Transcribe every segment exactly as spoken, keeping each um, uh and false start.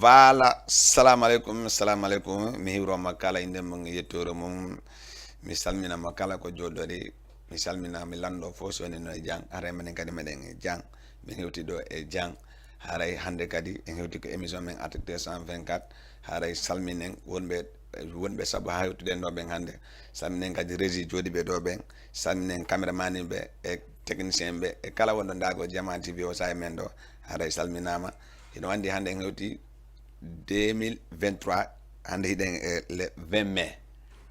Voilà, salamu aleykum, salamu aleykum. Mi hiwroma kala innde mum, yettoore mum. Mi salminama kala ko jooɗori. Mi salmina mi lanndo fof so woni no e jam. Haray menen kadi meɗen e jam. Min hewti ɗo e jam. Haray hannde kadi en hewti ko émission men Article deux cent vingt-quatre. Haray salminen wonɓe, wonɓe sabu haa hewtude ɗo ɓen hannde. Salminen kadi régie jooɗiiɓe ɗo ɓen. Salminen caméraman ɓe e technicien ɓe e kala wonɗo ndaago Jama T V o saa'i men ɗo. Haray salminama. Hiɗo anndi hannde en hewti deux mille vingt-trois, hannde hiɗen e le vingt mai.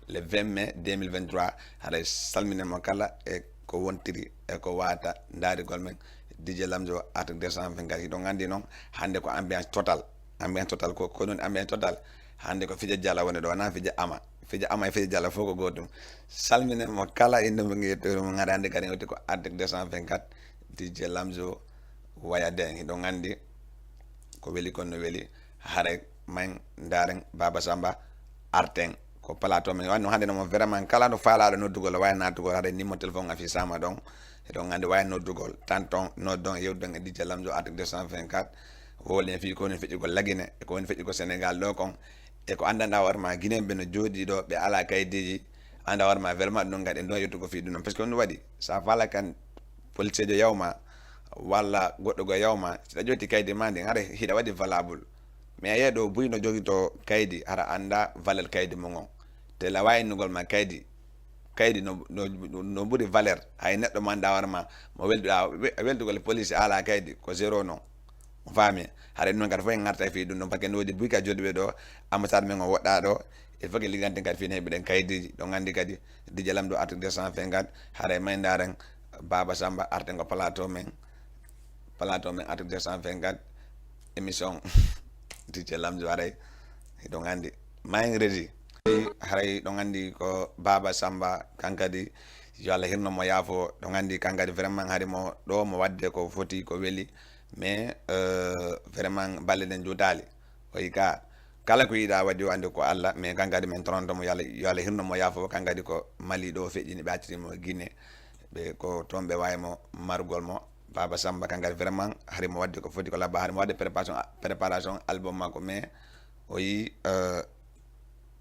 Le vingt mai deux mille vingt-trois, haray salminen mo kala e ko wontiri e ko wata ndaarigol men. D J Lamzo Article deux cent vingt-quatre, hiɗon anndi noon, hannde ko ambiance total. Ambiance total ko, ko noon ambiance total. Hannde ko fija jala woni ɗo, wonaa fija ama. Fija ama e fija jala fof ko gootum. Salminen mo kala innde mum e yettoore mum, hannde kadi hewti ko Article deux cent vingt-quatre, D J Lamzo waya den. Hiɗon anndi ko weli kon no weli. Haray men ndaaren Baba Samba arten ko plateau men. Wano hannde no mo vraiment kala no faalaaɗo noddugol, o wawi naatugol, haray numéro téléphone affiche sama ɗon. Hiɗon anndi wawi noddugol, tan ton noddon, yewtidon e D J Lamzo Article deux cent vingt-quatre. Wowlen fii ko woni feƴƴugol Lagine, e ko woni feƴƴugol Sénégal ɗo kon. E ko anndanɗaa hoore ma, Guinéen ɓe no jooɗii ɗo, ɓe alaa kaydiiji. Annda hoore ma, vraiment ɗum kadi en ɗon yettugo fii ɗum ɗon. Parce que on waɗi, so a faala kan policier jo yawma, walla goɗɗo go yawma, si a ƴetti kaydi ma ndin, haray hiɗa waɗi valable. Mais a yiyay ɗo buy no jogito kaydi, hara annda valeur kaydi mum on. Te la wawi innugol ma kaydi, kaydi no, no, no ɓuri valeur. Hay neɗɗo mo annda hoore ma, mo welduɗa, we-, weldugol e police a alaa kaydi, ko zéro non. On faami? Haray ɗum noon kadi fof en ngarta e fii ɗum ɗon, parce que no woodi buy ka jooɗiiɓe ɗo, ambassade men o woɗɗaa ɗo, il faut que ligganten kadi fii no heɓiɗen kaydiiji, ɗon anndi kadi D J Lamzo Article deux cent vingt-quatre, haray men ndaaren Baba Samba arten ko plateau men, plateau men Article deux cent vingt-quatre, émission D J Lamzo haray, hiɗon anndi, ma en régie. Haray ɗon anndi ko Baba Samba, kan kadi, yo Allah hirno mo yaafo, ɗon anndi kan kadi vraiment hari mo ɗo mo waɗde ko foti, ko weli, mais, euh, vraiment balle ɗen juutaali. O yi ka, kala ko yiɗa waɗi o anndi ko Allah, mais kan kadi men toronto mo yo Allah, yo Allah hirno mo yaafo, kan kadi ko Mali ɗo feƴƴini, ɓe acciti mo Guinée, ɓe ko toon ɓe wawi mo margol mo. Baba Samba kan kadi vraiment hari mo waɗde ko foti ko labba, hari mo waɗde préparation, préparation album makko, mais o yi, euh,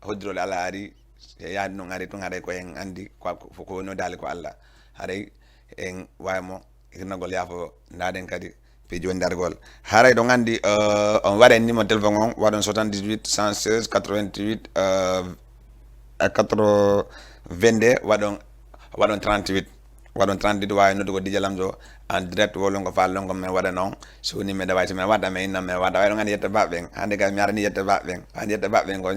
hoddirole Allah ari, e yaade noon ari tun, haray ko en anndi ko, ko, ko woni o daali ko Allah. Haray en wawi mo hirnagol yaafo, ndaaren kadi piiji woni dargol. Haray ɗon anndi, euh, on waɗa numéro téléphone on, waɗon soixante-dix-huit cent seize quatre-vingt-huit, euh, e quatre-vingt-deux, waɗon, waɗon trente-huit. Waɗon trente-huit, wawi noddugo D J Lamzo en direct, wolon ko faalɗon ko men waɗa noon. So woni meɗa wawi, so men waɗa, men inna men waɗa. Way ɗon anndi yetta baɓe ɓen. Hannde kay mi arani yetta baɓe ɓen. Anndi yetta baɓe ɓen ko,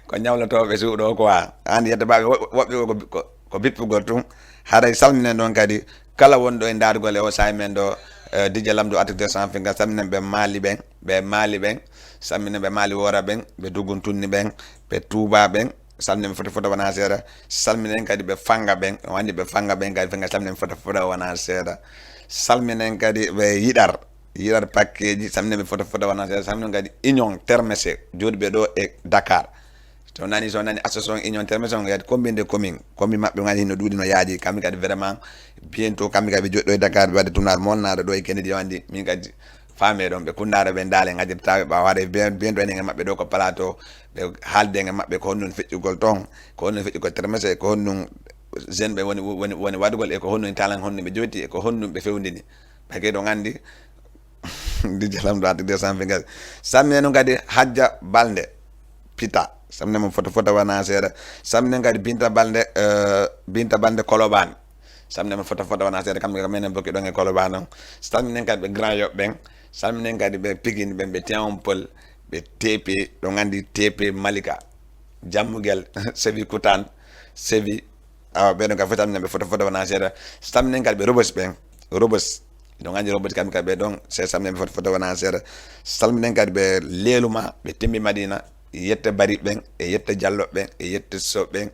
ko ñawlotooɓe suuɗo quoi. Anndi yetta baɓe wo-, woɓɓe ko, ko, ko bippugol tun. Haray salminen ɗon kadi kala wonɗo e ndaarugol e o saa'i men ɗo, eh, D J Lamzo Article deux cent vingt-quatre, salminen ɓe Mali ɓen, ɓe Mali ɓen, salminen ɓe Mali Wora ɓen, ɓe Dugun Tunni ɓen, ɓe Touba ɓen, salminen ɓe fota fota wona seeɗa, salminen kadi ɓe Fanga ɓen, o anndi ɓe Fanga ɓen kadi, Fanga salminen ɓe fota fota wona seeɗa, salminen kadi ɓe Yiɗar, Yiɗar Pakkeji, salminen ɓe fota fota wona seeɗa, salminen kadi Union Termese, jooɗiiɓe ɗo e Dakar. So nani, so nani association Union Termese on, kadi combien de commune, commune maɓɓe on hino ɗuuɗi no yaaji, kamɓe kadi vraiment, bientôt kamɓe kadi ɓe jooɗo e Dakar, ɓe waɗde tunar molnaɗo ɗo e Kennedy, o anndi, min kadi faame ɗon, ɓe kunnaɗo ɓe ndaale ngajirtaɓe ɓaawo haade, bien, bientôt enen e maɓɓe ɗo ko plateau, ɓe haalde e maɓɓe ko honno feƴƴugol toon, ko honno feƴƴugol Termese, ko honno jeune ɓe woni, woni, woni waɗugol, e ko honno talan, honno ɓe jowti, e ko honno ɓe fewndini. Ɓay kadi on anndi, D J Lamzo Article deux cent vingt-quatre. Salminen noon kadi Hajja Balde Pita. Salminen mo fota fota wona seeɗa. Salminen kadi Binta Balde, eh, Binta Balde Kolobaan. Salminen mo fota fota wona seeɗa. Kamɓe ko menen bokki ɗon e Kolobaan on. Salminen kadi ɓe Grand Yoff ɓen. Salminen kadi ɓe Pikine ɓen, ɓe Tivaouane Peulh, ɓe T P, ɗon anndi T P Malika. Jammugel, Sebi Kutan, Sebi, awa, ɓeɗon kadi fof salminen ɓe fota fota wona seeɗa. Salminen kadi ɓe Rebeuss ɓen, Rebeuss. Ɗon anndi Rebeuss kamɓe kadi ɓe ɗon, se salminen ɓe fota fota wona seeɗa. Salminen kadi ɓe Leeluma, ɓe Timbi Madina, yette Bari ɓen, e yette Jallo ɓen, e yette So ɓen,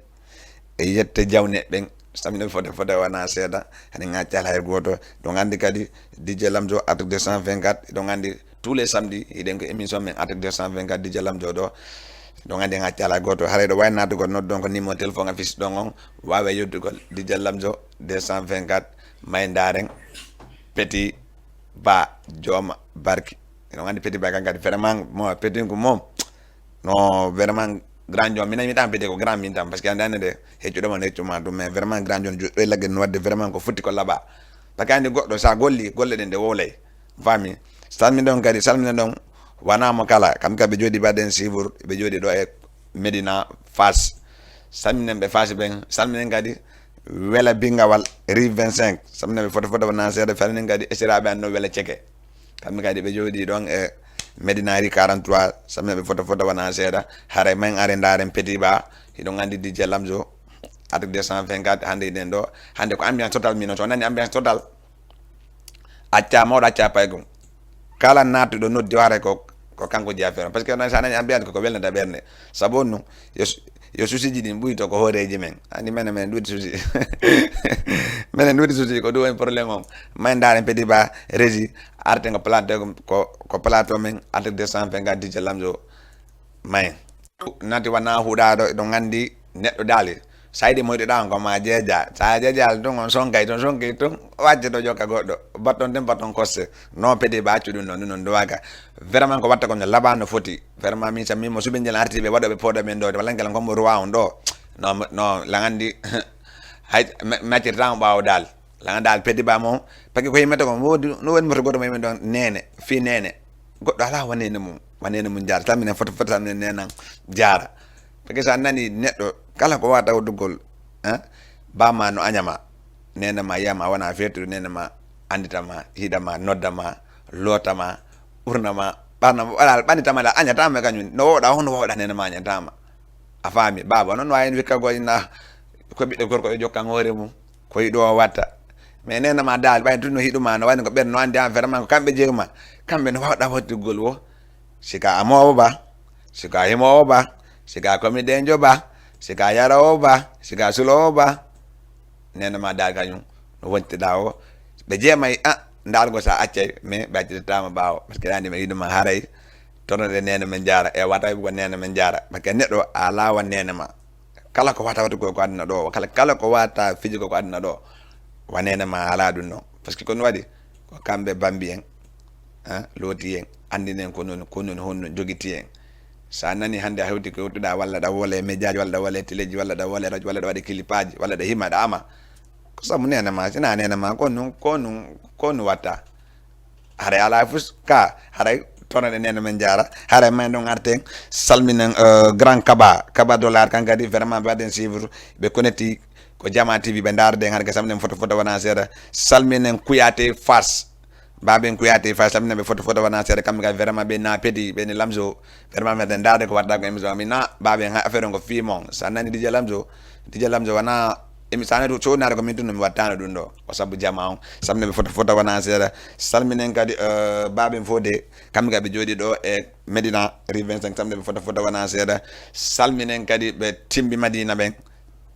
e yette Jawne ɓen. Salminen ɓe fota fota wona seeɗa, hani ŋaccaa hay gooto. Ɗon anndi kadi D J Lamzo Article deux cent vingt-quatre, ɗon anndi tous les samedis, hiɗen ko émission men Article deux cent vingt-quatre D J Lamzo ɗo. Ɗon anndi en accaa hay gooto. Haray ɗo wawi naatugol, noddon ko numéro téléphone affiche ɗon on. Wawe yeddugol D J Lamzo deux cent vingt-quatre, may ndaaren Petit Ba Jooma Barki. Hiɗon anndi Petit Ba kan kadi, vraiment, mo Petit ko moom. No, vraiment, grand John, minen mi tan Petit ko grand min tan, parce que anndi anndi de, heccuɗo mon, heccu ma ɗum, mais vraiment, grand John, ɗo e lagge no waɗde, vraiment, ko foti ko laɓa. Parce que anndi goɗɗo, sa golli, golle ɗen ɗe wowlay. Faami? Salminen ɗon kadi, salminen ɗon, wona mo kala, kam kadi ɓe jooɗi mbaɗen suivre, ɓe jooɗi ɗo e Médina Fass. Salminen ɓe Fass ɓen, salminen kadi, Wela Bingawal, rue vingt-cinq, salminen ɓe fota fota wona seeɗa, salminen kadi esiraaɓe an no Wela Ceke. Kamɓe kadi ɓe jooɗi ɗon e Médina rue quarante-trois, salminen ɓe fota fota wona seeɗa. Haray men are ndaaren Petit Ba, hiɗon anndi D J Lamzo, Attaque deux cent vingt-quatre, hannde hiɗen ɗo. Hannde ko ambiance total mino, so nani ambiance total, acca mawɗo, acca paykun. Kala naatuɗo noddi haray ko, ko kanko jeyi affaire on. Parce que non, sa nani ambiance ko, ko welnata ɓernde. Sabu on nun, yo, yo souci ji ɗin ɓuy to ko hooreeji men. Anndi menen, menen ɗuuɗi souci. Menen ɗuuɗi souci, ko ɗum woni problème on. May ndaaren Petit Ba, Régie, arten ko plateau, ko, ko plateau men, Attaque deux cent vingt-quatre, D J Lamzo, may. Nati wona huɗaaɗo, eɗon anndi neɗɗo daali. Sa yiɗi moytuɗaa on ko ma jeeja. Sa jeejaali tun on sonkay tun, sonkay tun, o acca to jokka goɗɗo. Batton ten, batton kosse. Non, Petit Ba accu ɗum non, ɗum non duwaka. Vraiment ko watta ko no laɓa no foti. Vraiment min sa min mo suɓi njel artiiɓe waɗooɓe pooɗo men ɗo, walla ngel kon mo roi on ɗo. No, no, lan anndi, hay, mi, mi accirtaa on ɓaawo daal. Lan anndi daal Petit Ba mo, parce que ko yimɓe to kon, woodi, no woni moto goto mo yimɓe ɗon, Neene, fii Neene. Goɗɗo alaa wa Neene mum, wa Neene mum jaara. Salminen fota, fota salminen Neene an jaara. Parce que sa nani neɗɗo, kala ko wata waɗugol, hein, ba ma no aña ma, Neene ma yiya ma wona feetude, Neene ma anndita ma, hiɗa ma, nodda ma, loota ma, ɓurna ma, ɓarna ma, wala ɓannita ma la añata ma kañum, no wowɗa, hono wowɗa Neene ma añata ma. A faami? Baaba, non no waawi wikka goƴi na, ko ɓiɗɗo gorko ɓe jokkan hoore mum, ko yiɗo o watta. Mais Neene ma daal, ɓay tun no hiɗu ma, no wayno ko ɓen no anndi an, vraiment ko kamɓe jeyi ma, kamɓe no wawɗa wattugol wo. Sika amoowo ba, sika himoowo ba, sika komiɗenjo ba, sika yaroowo ba, sika suloowo ba. Neene ma daal kañum no wontida o. Ɓe jeemay, a, ndaal go sa accay, mais ɓe accitataama ɓaawo. Parce que ɗaani men yiɗuma haray, tono de Neene men jaara, e wata ko Neene men jaara. Parce que neɗɗo a laawa Neene ma. Kala ko wata wata ko, ko aduna ɗo, kala, kala ko wata fiji ko, ko aduna ɗo. Wa Neene ma ala ɗum no. Parce que ko no waɗi, ko kamɓe bambi en, hein, looti en, anndini en ko non, ko non honno jogiti en. Sa nani hannde a hewti ko hewtuɗa, walla ɗa wole e médiaji, walla ɗa wole e téléji, walla ɗa wole e radio, walla ɗa waɗi kilipaji, walla ɗa hima, ɗa ama. Ko sabu Neene ma, sina Neene ma, ko nun, ko nun, ko nun watta. Haray ala fus ka, haray tono de Neene men jaara, haray may ɗon arten, salminen, euh, grand Kaba, Kaba Dollar kan kadi, vraiment ɓe waɗen suivre, ɓe connecti, ko Jama T V ɓe ndaarden, haɗa ka salminen foto foto wona seeɗa, salminen Kouyaté Fass, Baben Kouyaté Fass, salminen ɓe foto foto wona seeɗa, kamɓe kadi vraiment ɓe na peti, ɓe ni Lamzo, vraiment meɗen ndaarde ko waɗɗa ko émission, mi na Baben ha affaire on ko fii mon, sa nani D J Lamzo, D J Lamzo wona émi-, sa nani so wonnaade ko min tun no mi wattano ɗum ɗo, ko sabu Jama on, salminen ɓe foto foto wona seeɗa, salminen kadi, euh, Baben Fodé, kamɓe kadi ɓe jooɗi ɗo e Médina, rue vingt-cinq, salminen ɓe foto foto wona seeɗa, salminen kadi ɓe Timbi Madina ɓen,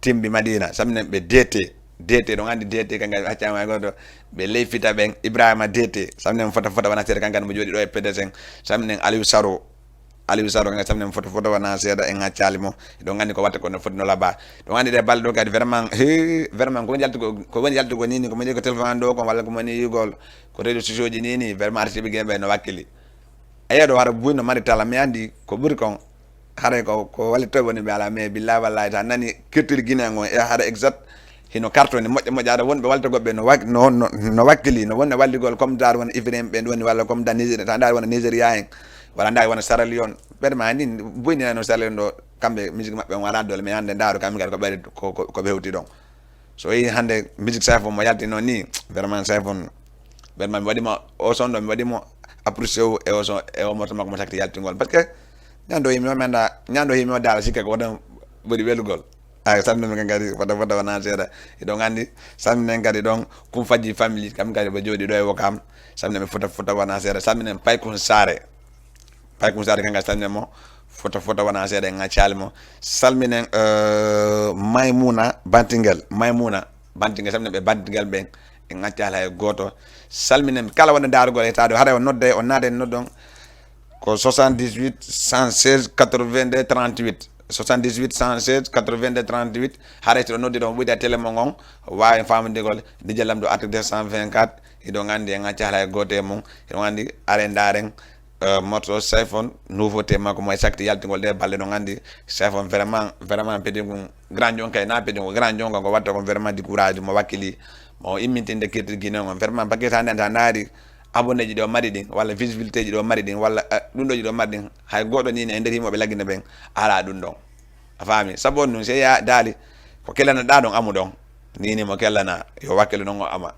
Timbi Madina, salminen ɓe D T, D T, ɗon anndi D T kan kadi accama e goto, ɓe Leyfita ɓen, Ibrahima D T, salminen foto foto wona seeɗa kan kadi mo jooɗi ɗo e P D S en, salminen Aliou Saro, Aliou Saro kan kadi salminen foto foto wona seeɗa, en accali mo, ɗon anndi ko watta ko no foti no laɓa, ɗon anndi ɗe balɗe ɗo kadi vraiment, he, vraiment ko woni yaltugo, ko woni yaltugo ni ni, ko woni ko téléphone an ɗo kon, walla ko woni yigol, ko réseaux sociaux ji ni ni, vraiment artiɓe geɓe no wakkili. Eyo ɗo hara buy no mari tala, mi anndi ko ɓuri kon, haray ko, ko wallitoy woni ɓe ala, mais billahi wallahi ta nani culture Guinée on, e hara exact, hino cartoni moƴƴa moƴƴa, aɗa wonɓe walta goɓɓe no wak-, no, no, no wakkili, no wonde walligol comme dar wona Ivoirien ɓe woni walla comme da Niger, ta ndaari wona Nigeria en, walla ndaari wona Sierra Leone, ɓeɗe ma ni buy ni no Sierra Leone ɗo, kamɓe musique maɓɓe on wala doole, mais hannde ndaaru kamɓe kadi ko ɓe, ko, ko, ko ɓe hewti ɗon. So yi hannde musique Saifo mo yalti noon ni, vraiment Saifo, vraiment mi waɗi mo o son ɗo, mi waɗi mo apprécié o e o son, e o morceau makko mo sakti yaltingol. Parce que ñando yimi o mi annda, ñando yimi o daal sikke ko ɗon ɓuri welugol. Ay, salminen kan kadi, fota fota wona seeɗa. Eɗon anndi, salminen kadi ɗon, kum fajji family, kam kadi ɓe jooɗi ɗo e Wokam. Salminen ɓe fota fota wona seeɗa. Salminen Paykun Saare. Paykun Saare kan kadi salminen mo. Fota fota wona seeɗa, en accali mo. Salminen, euh, Maymuna Bantingel. Maymuna Bantingel, salminen ɓe Bantingel ɓen. En accali hay gooto. Salminen kala wonde daarugol e taade. Haray o nodde, o naade e noddon. Ko soixante-dix-huit, cent seize, quatre-vingt-deux, trente-huit. Soixante-dix-huit, cent seize, quatre-vingt-deux, trente-huit. Haray si ɗo noddi ɗon, ɓuyda télé mo ngon, waawi faamondirgol, D J Lamdo Attaque deux cent vingt-quatre. Hiɗon anndi en accaa hay gooto e mum. Hiɗon anndi, are ndaaren, Euh, morceau Sayfon, nouveauté makko mo e sakti yaltingol ɗe balɗe, ɗon anndi Sayfon vraiment, vraiment pedi ngun grand jon kay na pedi ngun grand jon ko watta kon vraiment di courage mo wakkili mo immintinde kirti Guinée on vraiment bakita nden ta naari abonné ji ɗo mari ɗin walla visibilité ji ɗo mari ɗin walla eh, ɗum ɗo ji ɗo mari ɗin hay goɗɗo ni e nder himoɓe laggine ɓen ala ɗum ɗon. A faami? Sabu on ɗum, sey ya daali ko kellanaɗa ɗon amu ɗon, ni ni mo kellana yo wakkilu non o ama.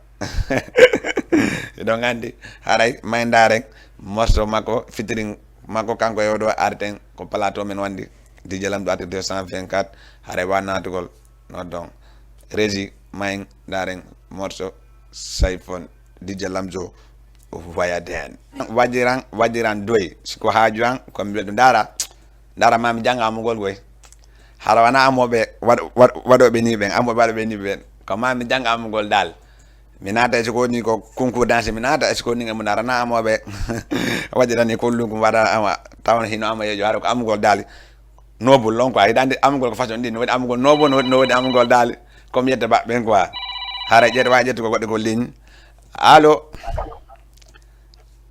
Hiɗon anndi haray may ndaren morceau makko featuring makko kanko e oɗo arten ko plateau men wandi D J Lamdo Artiste deux cent vingt-quatre haray wa natugol noddon Régie may ndaren morceau Sayfon D J Lamdo Waya den wajiran wajiran doy siko haaju an ko mbiɗo ndara ndara mami jannga amugol goy hara wana amoɓe waɗoɓe ni ɓen amoɓe waɗoɓe ni ɓen ko mami jannga amugol dal mi naata est-ce que woni ko concours danse mi naata est-ce que woni mo narana amoɓe waɗirani kollugum waɗa ama tawa hino ama yeejo hara ko amugol dal nobul lon quoi hiɗa andi amugol ko façon ɗin no waɗi amugol nobul no waɗi amugol dal comme yetta baɓɓen quoi hara ƴeeto wawi ƴettugo goɗɗo ko ligne allo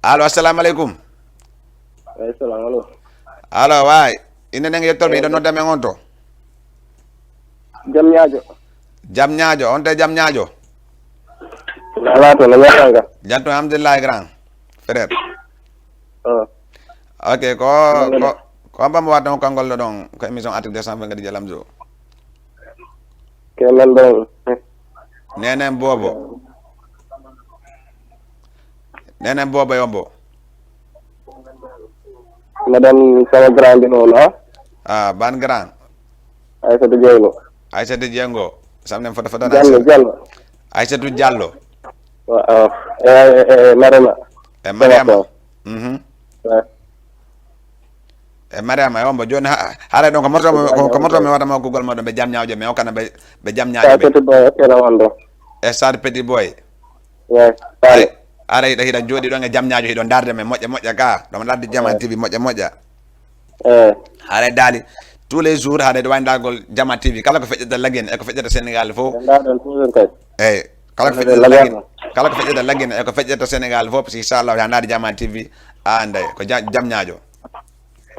allo assalamu aleykum Ay salam alo. Allo, waay. Inde nden yettorɓe, iɗo nodda men on to. Jam ñaajo. Jam ñaajo, on te jam ñaajo. Ala to no ñaatanga. Jatto alhamdulillah grand. Frère. Oh. Ok, ko ko ko bamba wata on kangol ɗo ɗon ko émission Arctique deux cent vingt kadi jalam jo. Ke men ɗon. Nenen bobo. Nenen bobo yombo. Madame sama grande noon ha. Ah, ban grand. Aysata Jeyno. Aysata Jengo. Samnen foto foto Jallo Jallo. Aysatu Jallo. Waaw. E e Marema. E Mariama. Mhm. Waaw. E Mariama yombo joni ha hare ɗon ko morto ko morto mi wata mo gugol mo ɗon ɓe jam ñawjo mi okkana ɓe ɓe jam ñaajo ɓe. Aysata Ba kela wando. E Sad Petit Boy. Waaw. Are are hiɗa hiɗa jooɗi ɗon e jam ñaajo hiɗo darde men moƴƴa moƴƴa ka ɗon darde Jama T V moƴƴa moƴƴa. Eh. Haɗa daali tous les jours haɗa ɗo wayndagol Jama T V kala ko feƴƴata lagine e ko feƴƴata Sénégal fof. Ndaɗon toujours kay. Eyyi kala ko feƴƴata lagine kala ko feƴƴata lagine e ko feƴƴata Sénégal fof parce que inchallah ya ndaari Jama T V a anday ko jam ñaajo.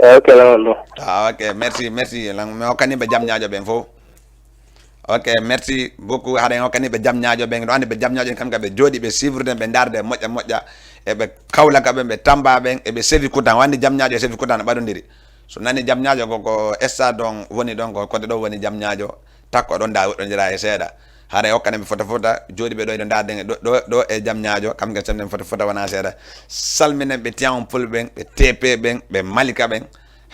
Eyyi kela wando. Ah ok merci merci lan mi hokkani ɓe jam ñaajo ɓen fof. Ok merci beaucoup haɗa en hokkani ɓe jam ñaajo ɓen ɗo andi ɓe jam ñaajo en kam ka ɓe jooɗi ɓe sivrude ɓe darde moƴƴa moƴƴa eɓe kawla ka ɓen ɓe tamba ɓen eɓe sevi kutan wandi jam ñaajo e sevi kutan no ɓaɗodiri so nani jam ñaajo koko stade on woni ɗon ko kote ɗo woni jam ñaajo takko ɗon da woɗɗodira e seeɗa haɗa hokkani ɓe fota fota jooɗi ɓe ɗo eɗo darde ɗo e jam ñaajo kam ken semden fota fota wona seeɗa salminen ɓe tiyan on pol ɓen ɓe T P ɓen ɓe malika ɓen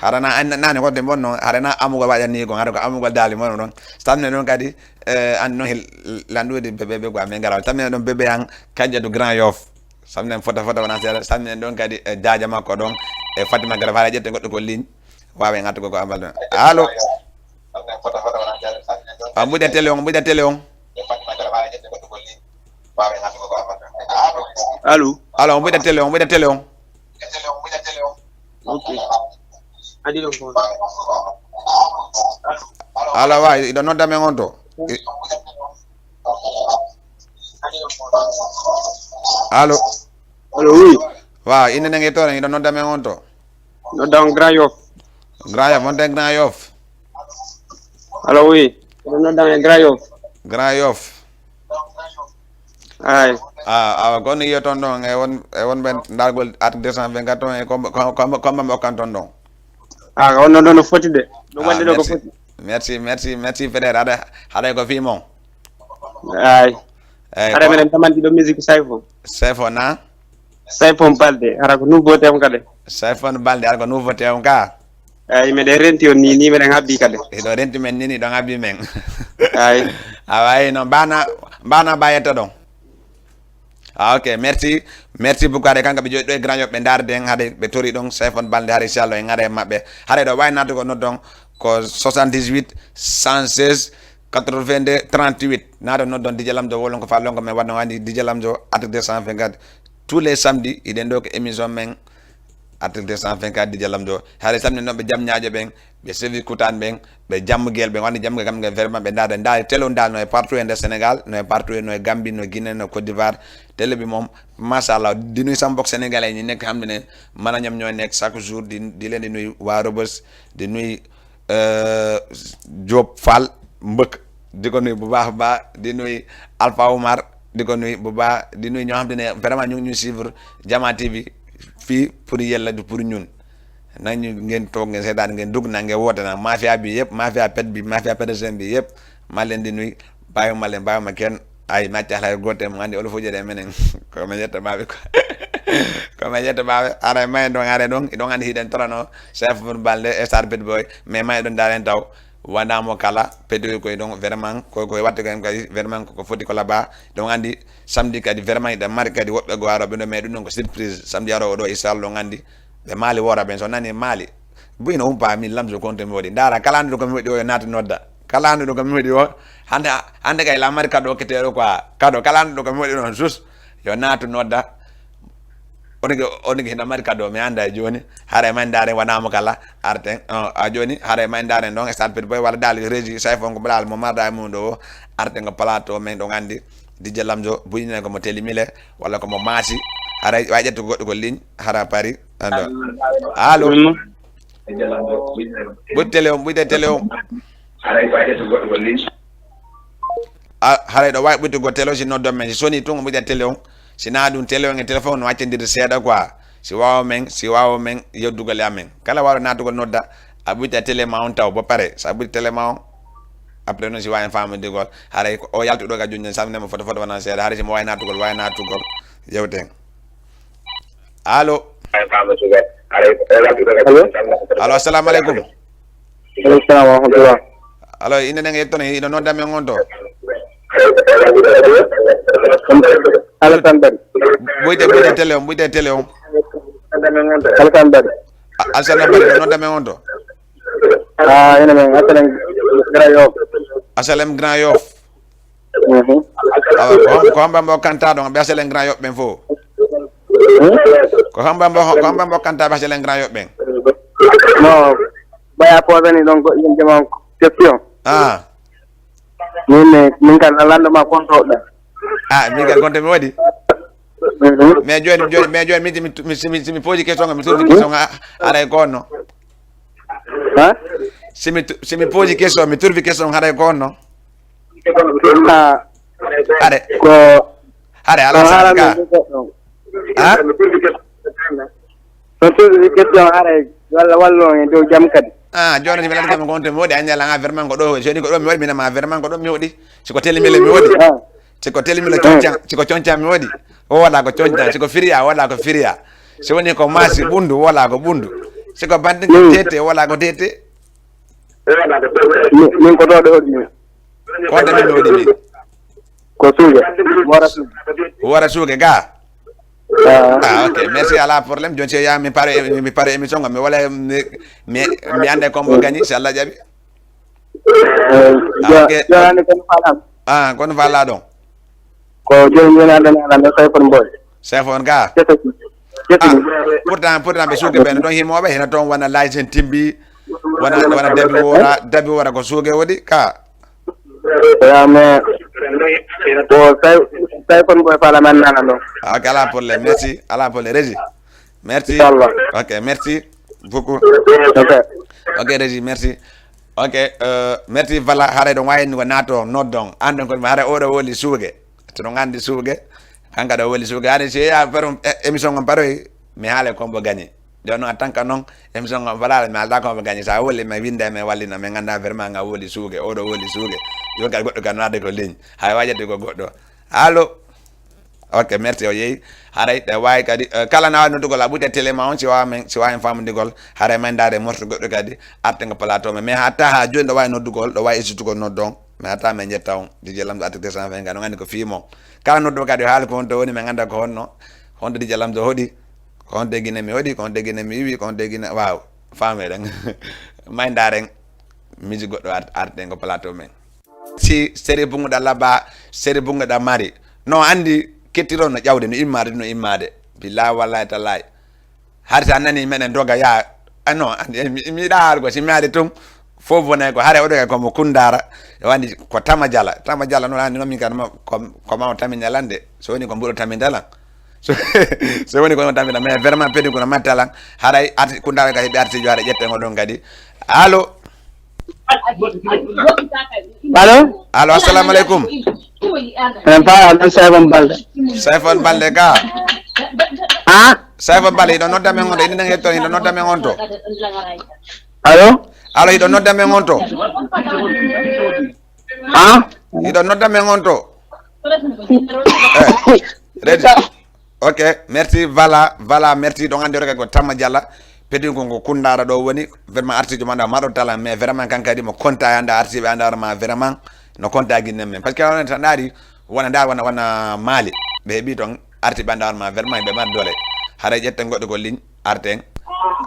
Harana an nani ko de bonno harana amugol waɗani kon hara ko amugol dali mon ɗon. Tamne ɗon kadi eh, an non hel landude bebe be gwa men garal tamne ɗon bebe an kanja du Grand Yoff. Tamne fota fota wona sera tamne ɗon kadi eh, jaja makko ɗon e Fatima Gara fara ƴette goɗɗo ko ligne wawe ngattugo ko amal ɗon. Allo. A mbuɗa télé on mbuɗa télé on. Allo. Allo mbuɗa télé on mbuɗa télé on. Ok. Adi ɗon ko. Ala wa iɗo nodda men on to. Allo. Allo oui. Wa inde nden e toon iɗo nodda men on to. Nodda on Grand Yoff. Grand Yoff wonte Grand Yoff. Allo oui. Iɗo nodda on e Grand Yoff. Grand Yoff. Ay. Ah, awa kon iyo toon ɗon e won e won ɓen ndargol at deux cent vingt-quatre toon e comba comba comba mo okkan toon ɗon. Ah, on non no foti de. No Ah, wonde ɗo ko merci. Foti. Merci merci merci frère haɗa haɗa ko fii mon. Ay. Eyyi Hara ko- meɗen tamanti ɗo musique Sayfo. Sefo na. Sayfo Balde hara ko nouveauté on kadi. Sefon Balde hara ko nouveauté on ka. Ay meɗen renti on ni ni meɗen habbi kadi. Hiɗo renti men nini ɗon abbi men. Ay. Awa eyi noon mbana mbana mbayetta ɗon. Ah, ok merci. Merci beaucoup haɗa kanka ɓe jooɗi ɗo e Grand Yoff ɓe ndaarde en haɗa ɓe tori ɗon Sefon Balde haɗa inchallah en ngara e maɓɓe. Haɗa ɗo wawi natugol noddon ko soixante-dix-huit cent seize quatre-vingt-deux trente-huit naata noddon D J Lamdo wolon ko fa lonko men waɗno wandi D J Lamdo at deux cent vingt-quatre tous les samedis hiɗen ɗo ko émission men Article deux cent vingt-quatre D J Lamdo haɗa samedi noon ɓe jam ñaajo ɓen ɓe sevi kutan ɓen ɓe jammugel ɓen wandi jammuge kam ɓe vraiment ɓe ndaada ndaari télé on dal no e partout e nder Sénégal no e partout no e Gambie no Guinée no Côte d'Ivoire Élève bi moom, macha allah, di nuyu sama mbokk sénégalais ñi nekk, xam ne ne man ak ñoom ñooy nekk chaque jour, di di leen di nuyu, waa Rebeuss, di nuyu, euh, Diop Fall Mbëkk, di ko nuyu bu baax a baax, di nuyu Alpha Omar, di ko nuyu bu baax, di nuyu ñoo xam te ne vraiment ñu ngi ñuy suivre Jama T V. Fii pour yéen la, du pour ñun. Nañu ngeen toog, ngeen seetaan, ngeen dugg na, ngeen woote na. Mafia bi yëpp, mafia pet bi, mafia pet bi yëpp, maa leen di nuyu, bàyyiwuma leen, bàyyiwuma kenn. Ay, macca lay goote, mo anndi olo fojere menen. Ko men yetta baaɓe ko. Ko men yetta baaɓe. Ara may ɗon, ara ɗon, ɗon anndi hiɗen torano. Chef football de, star pet boy. Mais may ɗon daren taw. Wona mo kala, pet boy koye ɗon, vraiment, ko, ko watte ko en kadi, vraiment, ko, ko foti ko laba. Ɗon anndi, samedi kadi, vraiment, iɗen mari kadi woɓɓe go aroɓe ɗo, mais ɗum ɗon ko surprise. Samedi aroɓe ɗo, inchallah, ɗon anndi. Ɓe maali woora ɓen, so nani maali. Buy no umpa min lamso konto mi waɗi. Ndaara, kala annduɗo ko mi waɗi o, yo naatu nodda. Kala annduɗo ko mi waɗi o, hande, hande kay la mari kado keteero quoi. Kado, kala annduɗo ko mi waɗi on sus, yo naatu nodda. Onige, onige hina mari kado, mi anda e jooni. Hare may ndaare wanaamo kala, arten. Oh, a jooni, hare may ndaare ɗon, e salpit boy, walla daal, régie, say fon ko balal mo marda e mum ɗo o, arten ko plateau men ɗon anndi. Dj Lamzo, buy ne ko mo teli mile, walla ko mo maasi. Hara, wa ƴettu goɗɗo ko ligne, hara pari. Ando. Allo? Ɓuy télé on, ɓuyte télé on. A, haray ɗo wawi ɓuytugol télé on, si noddon men, si soni tun, o ɓuyta télé on. Si na ɗum télé on e téléphone no accandirde seeɗa quoi. Si wawa men, si wawa men yeddugol e amen. Kala wawɗo natugol nodda, a ɓuyta télé ma on taw, bo pare. Sa ɓuyti télé ma on, après noon si wawi en famudigol. Haray ko o yaltuɗo ka junjun, samnemo foto foto wona seeɗa. Haray si mo wawi natugol, wawi natugol. Yewten. Allo? Allo? Allo, assalamu aleykum. Aleykum salam wa rahmatullah. Allo, inde nden e yettono, ino nodda men on to? Alassane Bari. Ɓuyte, ɓuyte télé on, ɓuyte télé on. Alassane Bari. A-, Alassane Bari, ino nodda men on to? Ah, ina men, Asalem Grand Yoff. Asalem Grand Yoff. Mhm. Awa, ko hom-, ko hombo mbo kanta ɗon, ɓe H L M Grand Yoff ɓen fof? Hmm? Ko hombo mbo, ko hombo mbo kanta ɓe H L M Grand Yoff ɓen? Non, ɓaya posani ɗon ko yimɓe mon question. Ah. Min, min, min kan a lanndo ma konto ɗa. Ah, min kan konto mi waɗi. Mhm. Mais jooni, jooni, mais jooni, min, mi, mi, si mi, si mi posi question, mi turfi question, a, aray ko on no. Ha? Si mi tu-, si mi posi question, mi turfi question, haray ko on no. Ah. Hare. Ko, hare, ko ala saka. Ha? So turfi question, haray, walla wallo en dow jam kadi. Ah, jooni mi lanndike mo ko on to mi waɗi, anndi ala nga vraiment ko ɗo, jooni ko ɗo mi waɗi, mina ma vraiment ko ɗo mi waɗi. Si ko télé mile mi waɗi. Ah. Si ko télé mile, hmm, conca, si ko conca mi waɗi. O wala ko conca, si ko firiya, o wala ko firiya. Si woni ko masi ɓunndu, o wala ko ɓunndu. Si ko bande, hmm, tete, o wala ko tete. Min, min ko ɗo ɗo hoɗi min. Ko wonde min mi waɗi min? Ko suuge. Wora suuge. Wora suuge ga? Ah. Ah, ok. Merci, ala problème. Jooni si yaa mi pare, mi pare émission ngam mi wala mi, mi, mi annda kombo gagné, si Allah jaɓi. Eh, ah, jo-, ok. Jooni kono faalaa. Ah, kono faalaa ɗon. Ko jooni jooni addani aɗa no Sayfon Mboy. Sayfon ga? Kese. Kese. Ah, pourtant, pourtant ɓe suuge ɓe no ɗon himooɓe, hino toon wona Laysen Timbi, wona, wona Dabi Wora, Dabi Wora ko suuge woni ka. Ya, mais ko Say-, Sayfon Mboy faalaa mi annda ɗon. Ah, ok, ala problème. Merci, ala problème. Régie. Merci. Inchallah. Ok, merci beaucoup. Ok. Ok, Régie, merci. Ok, euh, merci, voilà, haray ɗon wawi ni ko nato, noddon. Annden ko haray oɗo woli suuge. To ɗon anndi suuge. Kanka ɗo woli suuge. Haray si ya, par, eh, émission on paroy, mi haala kombo gagné. Jooni noon, en tant que noon, émission on, voilà, mi haalda kombo gagné. Sa woli, mi winnda, mi wallina, mi annda vraiment nga woli suuge. Oɗo woli suuge. Yo kadi goɗɗo kan naade ko ligne. Hay wajade ko goɗɗo. Allo? Ok, merci, o yehi. Haray, ɗe wawi kadi, eh, kala na wawi noddugol, a ɓuyta télé ma on, si wawa men, si wawi en famudigol. Haray may ndaare morso goɗɗo kadi, artengo plateau men. Mais hatta ha jooni ɗo wawi noddugol, ɗo wawi esitugol noddon. Mais hatta men jetta on, D J Lamzo article deux cent vingt, no anndi ko fimo. Kala nodduɗo kadi, haali ko honto woni, men annda ko honno, honto D J Lamzo hoɗi, ko honto e Guinée mi hoɗi, ko honto e Guinée mi iwi, ko honto e Guinée, waaw, fameɗen. May ndaaren, musique goɗɗo art-, artengo plateau men. Si seri bunguɗa laba, seri bunguɗa mari. No anndi kettiron no ƴawde, no immaade, no immaade. Billahi wallahi tallahi. Hari sa nani meɗen doga ya, ah, non, anndi, mi, mi yiɗa haalgo, si mi ari tun, Fof wonay ko hare oɗo kay komo Kundara. E wandi ko Tama Jala. Tama Jala noon anndi noon min kan ma ko, ko ma o Tami Jalande. So woni ko mbuɗo Tami Dalan. So, so woni ko Tami Dalan. Mais vraiment pedi kono ma Dalan. Haray arti Kundara kay ɓe arti jo hare ƴetten oɗon kadi. Allo. Allo. Allo, assalamu aleykum. Min faala ɗum Saybon Balde. Saybon Balde ka. Ha? Saybon Balde, hiɗo nodda men on to. Ina nan hetto, hiɗo nodda men on to. Allo. Allo, hiɗo nodda men on to. Ha? Hiɗo nodda men on to. Eh, ready. Ok, merci. Voilà, voilà, merci. Donc, ande rek ko Tama Jala. Pedi ko ko Kundara ɗo woni. Vraiment artijo manda maɗo tala, mais vraiment kan kadi mo konta anda artiɓe anda ma vraiment no konta guinnen men. Parce que on tan dari wona dar wona wona Mali. Ɓe heɓi ton artiɓe anda ma vraiment ɓe mar dole. Hara ƴetten goɗɗo ko ligne arten.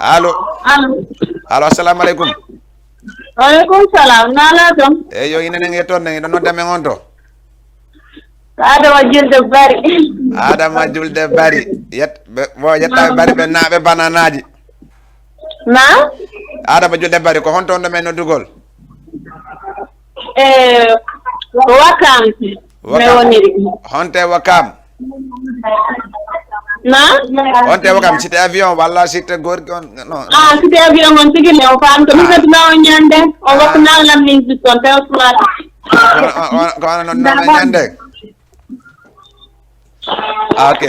Allo. Allo. Allo, assalamu aleykum. Waaleykum salam. Nala ton. Eyi yo inen en yettoon nen, hiɗo nodda men on to. Adama Julde Bari. Adama Julde Bari. Yet, ɓe- bo yettaɓe Bari ɓe naaɓe bananaji. Na? Adama Julde Bari, ko honto on ɗo men noddugol? E Wakam. Mi woniri. Honte Wakam? Na? Honte Wakam, cité avion walla cité gorki on? Non. Ah, cité avion on tigi ne o faam to mi fati ma on ñande. O wakku na lam min biton te o suwata. Ko on non non ñande. Ah, ok.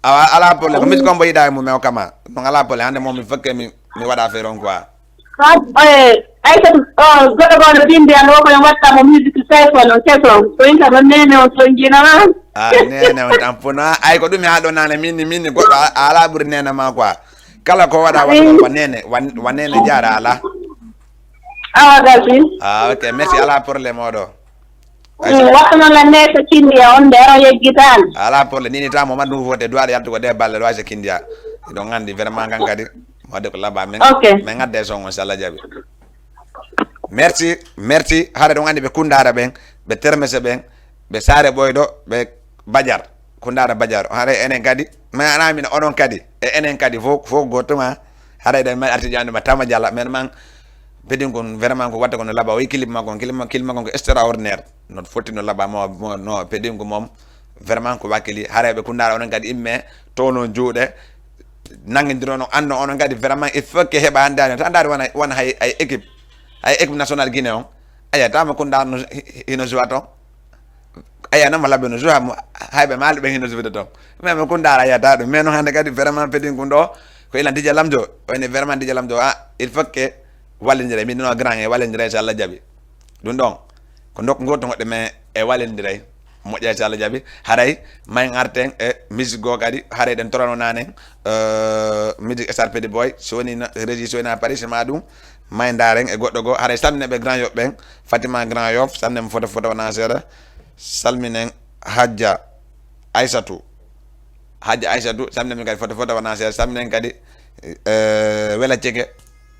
Awa, ala problème. Ko misi kombo yiɗa e mum, mais o kama. Non, ala problème. Hande moom, mi fokke mi, mi waɗa affaire on quoi. Ay ko goɗɗo goɗɗo bindi an o ko en watta mo musique téléphone o keso. Ko inta ɗon nene o tonjina ma. Ah, nene on tampuna. Ay ko ɗum haa ɗo nane minni minni goɗɗo a- ala ɓuri nene ma quoi. Kala ko waɗa waɗa wa nene, wa wa nene jara ala. Awa gasi. Ah, ok, merci, ala problème oɗo. Wattuno la nesa kindiya on de aro yeggitan. Ala problème, nini tamo ma ɗum fote duwaɗo yaltugo de balle ɗo aysa kindiya. Ɗon andi vraiment kan kadi. Wadde ko laba men. Ok. Men gadde son on si Allah jaɓi. Merci, merci. Hara ɗon andi ɓe Kundara ɓen, ɓe Termese ɓen, ɓe Sare Ɓoyɗo, ɓe Bajar. Kundara Bajar. Hara enen kadi, mais ana min onon kadi. E enen kadi fof fof gotuma. Hara ɗen men arti jande ma Tama Jalla, men man pedin kon vraiment ko watta kono laba o clip makko, clip makko, clip makko ko extraordinaire. No foti no laba mo mo no pedin ko mom vraiment ko wakili. Hara ɓe Kundara onon kadi imme tono juuɗe. Nangidirono anno onon kadi vraiment il faut que heɓa andani tan andari wona wona hay ay équipe. Ay équipe nationale Guinée on. Aya tama Kundara no hino joua ton. Aya nama labbe no joua mo hayɓe maali ɓe hino joua ton. Mais mo Kundara ayata ɗum mais no hande kadi vraiment pedin kun ɗo ko ilan Dija Lamjo. Woni vraiment Dija Lamjo a il faut que wallidire min no grand e wallidire so Allah jaɓi. Ɗum ɗon ko nokku goto goɗɗe men e wallindiray moƴƴa so Allah jaɓi. Haray ma en arten e musique goo kadi haray ɗen torano nanen. Musique star pedi boy so woni régie so woni a paris ma ɗum ma en ndaren e goɗɗo goo haray salmine ɓe grand yof ɓen. Fatima grand yof salmine mo fota fota wona seeɗa. Salminen hajja aissatou. Hajja aissatou salminen kadi fota fota wona seeɗa salminen kadi wela ceke.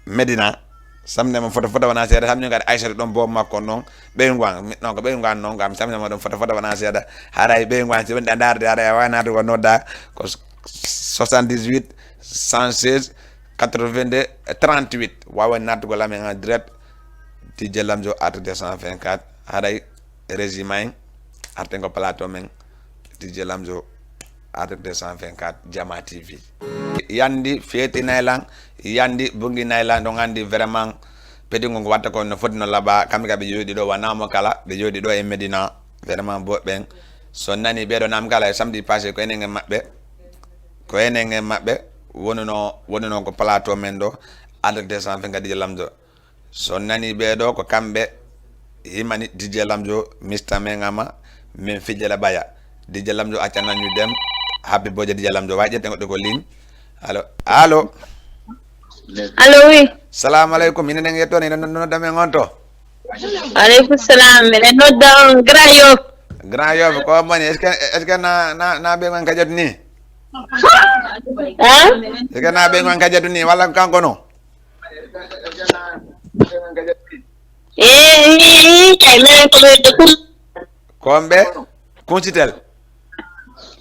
Medina samnema foto foto wona seeɗa samni kadi aissata ɗon boobo makko noon. Ɓeyngu an non ko ɓeyngu an noon kam samnema ɗon foto foto wona seeɗa. Haray ɓeyngu an si wonde a darde haray a wawi naade ko nodda ko soixante dix huit cent seize quatre vingt deux trente huit wawa nattugo lamen en direct. Dj Lamzo art deux cent vingt quatre haray régime en arten ko plateau men. Dj Lamzo art deux cent vingt quatre Jama T V. Yandi feetinay lan yandi bunginay lan ɗon andi vraiment pedingol ngo watta ko no foti no laaɓa kamɓe ka ɓe jooɗi ɗo wanamo kala ɓe jooɗi ɗo e Medina. Vraiment boɓɓen so nani ɓeɗo nam kala e samedi passé ko enen e maɓɓe ko enen e maɓɓe wonuno wonuno ko plateau men ɗo art deux cent vingt quatre Dj Lamzo. So nani ɓeɗo ko kamɓe himani Dj Lamzo mista men ama min fijjele ɓaya. Dj Lamzo acca nañu dem habbi boje Dj Lamzo wawi ƴetten goɗɗo ko ligne. Allo allo. Allo oui. Salamu aleykum ina nen yettone ina nodda men on to. Aleykum salam miɗen nodda on Grand Yoff. Grand Yoff ko moni est ce que est ce que na na na ɓe man kajatu ni? Hein? Est ce que na ɓe man kajatu ni walla ko kanko no? Eyi kay minen ko ɓeyde kum. Ko on ɓe kuncitel?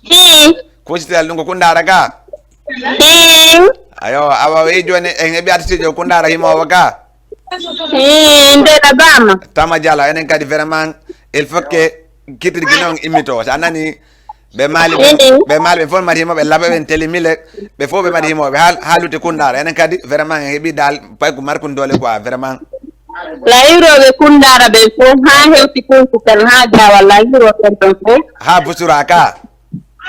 Hmm. Kuncitel ɗum ko kundara ga? Hmm. Ayo awa weyi joni en heɓi artistijo kundara himowo ga? Inde na bama. Tama Jala, enen kadi vraiment, il faut que kitirgi noon immito. So a nani, ɓe maali ɓe, ɓe maali ɓe fof mari himo, ɓe laɓa ɓen teli mille, ɓe fof ɓe mari himo, ɓe haal-, haalude Kundara. Enen kadi vraiment en heɓi dal, payku markun doole quoi, vraiment. La hirooɓe Kundara ɓen fof, haa hewti Kunku kan, haa Jaawal, la hirooɓe ɓen ɗon fof. Haa Busura ka?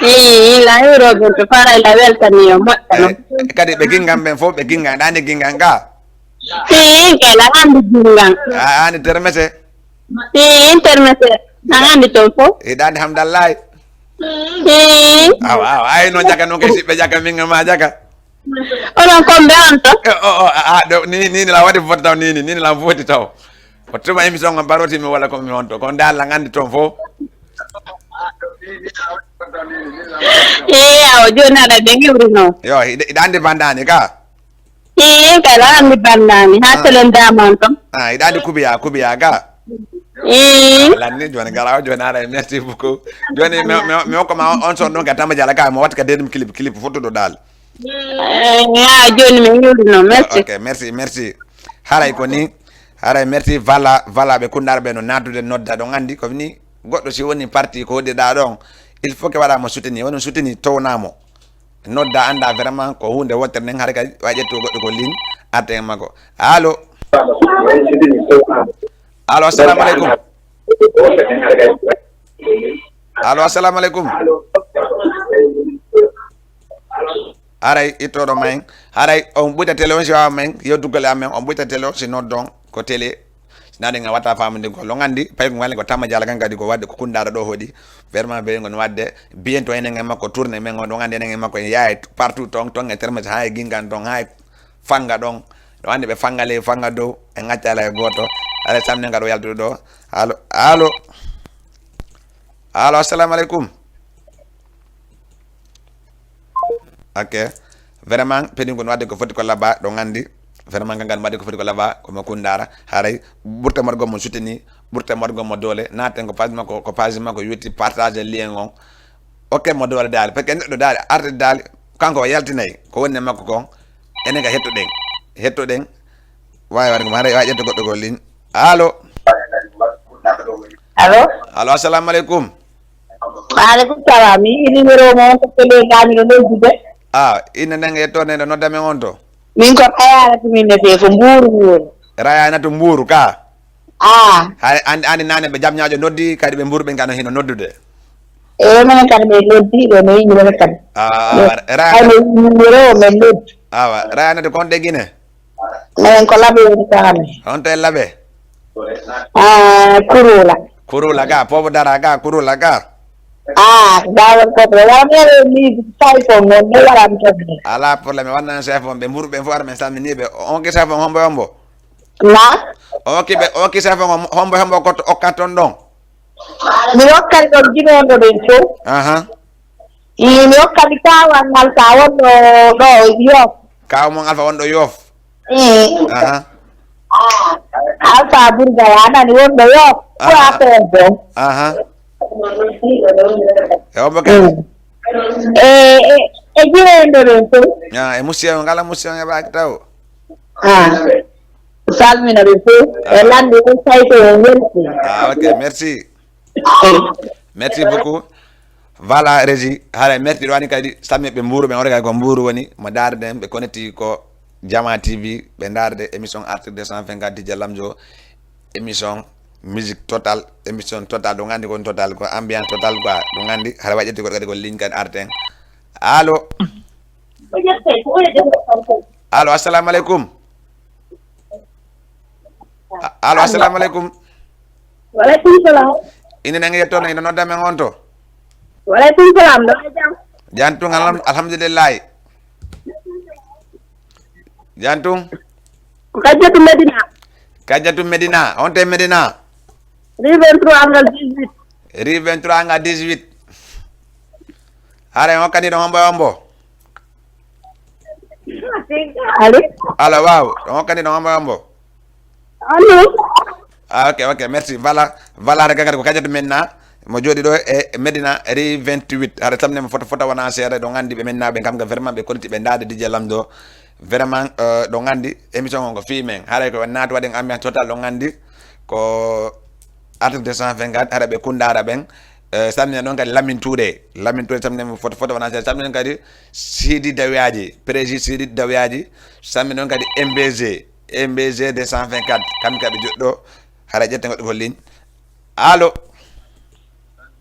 Ii, la hirooɓe ɓen to Faray la weltani yo moƴƴa non. Eh, kadi ɓe Gingan ɓen fof, ɓe Gingan, ɗaande Gingan ka? Ii, kay la anndi Gingan. A anndi Termese? Ii, Termese, a anndi toon fof? Ii, ɗaande Hamdallaay? Ii. Awa, awa, ay noon jaka noon kay siɓɓe jaka min ma jaka. Onon kon ɓe on to? Eh, o, o, a, a, ɗo, ni, ni, ni la waɗi fof taw, ni, ni, ni la fof taw. O tuma émission on baroti mi wala ko mi on to. Kon dal la ngandi toon fof. Ee, awa, jooni aɗa ɓe ngiwri noon. Yo, hiɗa, hiɗa anndi bandaani ka? Ee, kala anndi bandaani. Haa selen dama on toon. Ah, hiɗa anndi Kubiya, Kubiya ka? Ee. Lanni, jooni garawa, jooni ara, merci beaucoup. Jooni mi, mi, mi hokka ma on, on son ɗon ka Tamba Jala ka, mo watta ka denim clip, clip fotoɗo dal. Eh, yaa, jooni mi yuuri noon. Merci. Ok, merci, merci. Haray ko ni, haray merci, voilà, voilà, ɓe Kundara ɓe no naddude nodda, ɗon anndi ko ni, goɗɗo si woni parti ko hoɗirɗa ɗon, il faut que waɗa mo soutenir, woni soutenir towna mo. Nodda annda vraiment ko huunde wottere nden, haray kadi wa ƴettu goɗɗo ko ligne, arta e makko. Allo? Allo, assalamu aleykum. Allo, assalamu aleykum. Haray ittoɗo ma en. Haray on ɓuyta télé on si wawa ma en. Yewtugol e amen, on ɓuyta télé on si noddon ko télé. Si naɗen a watta famude ko lo ngandi, pay ko ngalen ko Tamba Jala kan kadi ko wadde ko Kundara ɗo hoɗi. Vraiment ɓe ngon wadde bientôt enen e makko tourné men on ɗo ngandi enen e makko en yahay partout ton, ton e Termese ha e Gingan ton ha e Fanga ɗon. Ɗo anndi ɓe Fanga ley, Fanga dow, en accala e gooto. Haray samne ngaɗo yaltude ɗo. Allo, allo. Allo, assalamu aleykum. Ok. Vraiment, peɗin ko no wadde ko foti ko laba, ɗo ngandi. Vraiment, gangan wadde ko foti ko laba, ko mo Kundara. Haray, ɓurte morgo mo sutini, ɓurte morgo mo doole. Naten ko page makko, ko page makko, yutti partage lien on. Ok, mo doole daali. Parce que neɗɗo daali, arde daali, kanko o yaltinay ko woni e makko kon. Enen ka hettoɗen. Hettoɗen. Wawi waɗde ko mare, wawi ƴetto goɗɗo ko ligne. Allo? Allo? Allo, assalamu aleykum. Wa aleykum salam. Mi yiɗi numéro mo on ko télé gami ɗo noddude. Ah, ina nange yetto nene nodda men on to. Min ko Rayanatu min ne fee ko Mbuuru mi woni. Rayanatu Mbuuru ka? Ah. Hay, an, ani nane ɓe jam ñaajo noddi, kadi ɓe Mbuuru ɓen kano hino noddude. E, minen kadi min noddi ɓe, min yiɗi minen kadi. Ah, Min, Rayanatu. Hay min yiɗi numéro o, min noddi. Awa, Rayanatu kon de Gine? Minen ko Labe woni ka amen. On to e Labe? Ah, Kurula. Kurula ga, Pobo Dara ga, Kurula ga. Ah, dawol ko to. Wala mi yawe mi tawi ko non, mi wala mi to. Ala problème, wanna chef on, ɓe Mbuuru ɓen fof ara men salmini ɓe. On ki chef on hombo hombo? Na? On ki ɓe, on ki chef on hombo hombo ko to okka ton ɗon? Mi hokkay ɗon jinoɗo ɗen fof. Aha. Ii, mi hokkami kaawan Alfa wonɗo ɗo Yoff. Kaawa mon Alfa wonɗo Yoff? Ii. Aha. Alfa Burgaya nani wonɗo Yoff. Ko Aha. affaire ɗo. Aha. E hombo kadi? Mm. E, e, e jireende ɗen fof. Ah, e musiya on, ngala musiya on e baaki taw. Ah. Salmina ɓe fof. E Ah. lande ɗum tawi ko on welti. Ah, ok, merci. Merci beaucoup. Voilà, Régie. Haray merci ɗo ani kadi, sammi ɓe Mbuuru ɓe, on kadi ko Mbuuru woni, mo ndaarde en, ɓe connecti ko Jama T V, ɓe ndaarde émission Artir deux cent vingt-quatre D J Lamzo, émission musique total, émission total, ɗo ngandi ko total, ko ambiance total quoi, ɗo ngandi, haray wa ƴetti ko kadi ko ligne kadi arten. Allo? Allo, assalamu aleykum. A-, allo, assalamu aleykum. Waleykum salam. Ine nange yettoon, ino nodda men on to? Waleykum salam, no jam? Jam tun, alham-, alhamdulillahi. Jam tun? Ko Kajjatu Medina. Kajjatu Medina, on te Medina? Rue vingt-trois angle dix-huit. Rue vingt-trois angle dix-huit. Hare on kadi ɗo hombo e hombo? Allo? Allo, waaw. Ɗon hokkani ɗon hombo, hombo? Allo? Ah, ok, ok, merci. Voilà, voilà, hara gagata ko Kadiatou Menna. Mo jooɗi ɗo e Medina, rue vingt-huit. Hara tamne mo foto, foto wona seeɗa, ɗon anndi ɓe Menna ɓe kam ga vraiment ɓe koliti ɓe ndaade D J Lamdo. Vraiment, euh, ɗo nganndi émission on ko fii men. Haray ko naatu waɗen ambiance total ɗo nganndi ko artiste deux cent vingt-quatre, haray ɓe Koundara ɓen. Euh, salmina noon kadi Lamine Touré. Lamine Touré salmina mo foto foto wona seeɗa. Salmina noon kadi Sidi Dawiaji, Prési Sidi Dawiaji. Salmina noon kadi M B G, M B G deux cent vingt-quatre. Kamɓe kadi ɓe joɗɗo. Haray ƴetten goɗɗo ko ligne. Allo?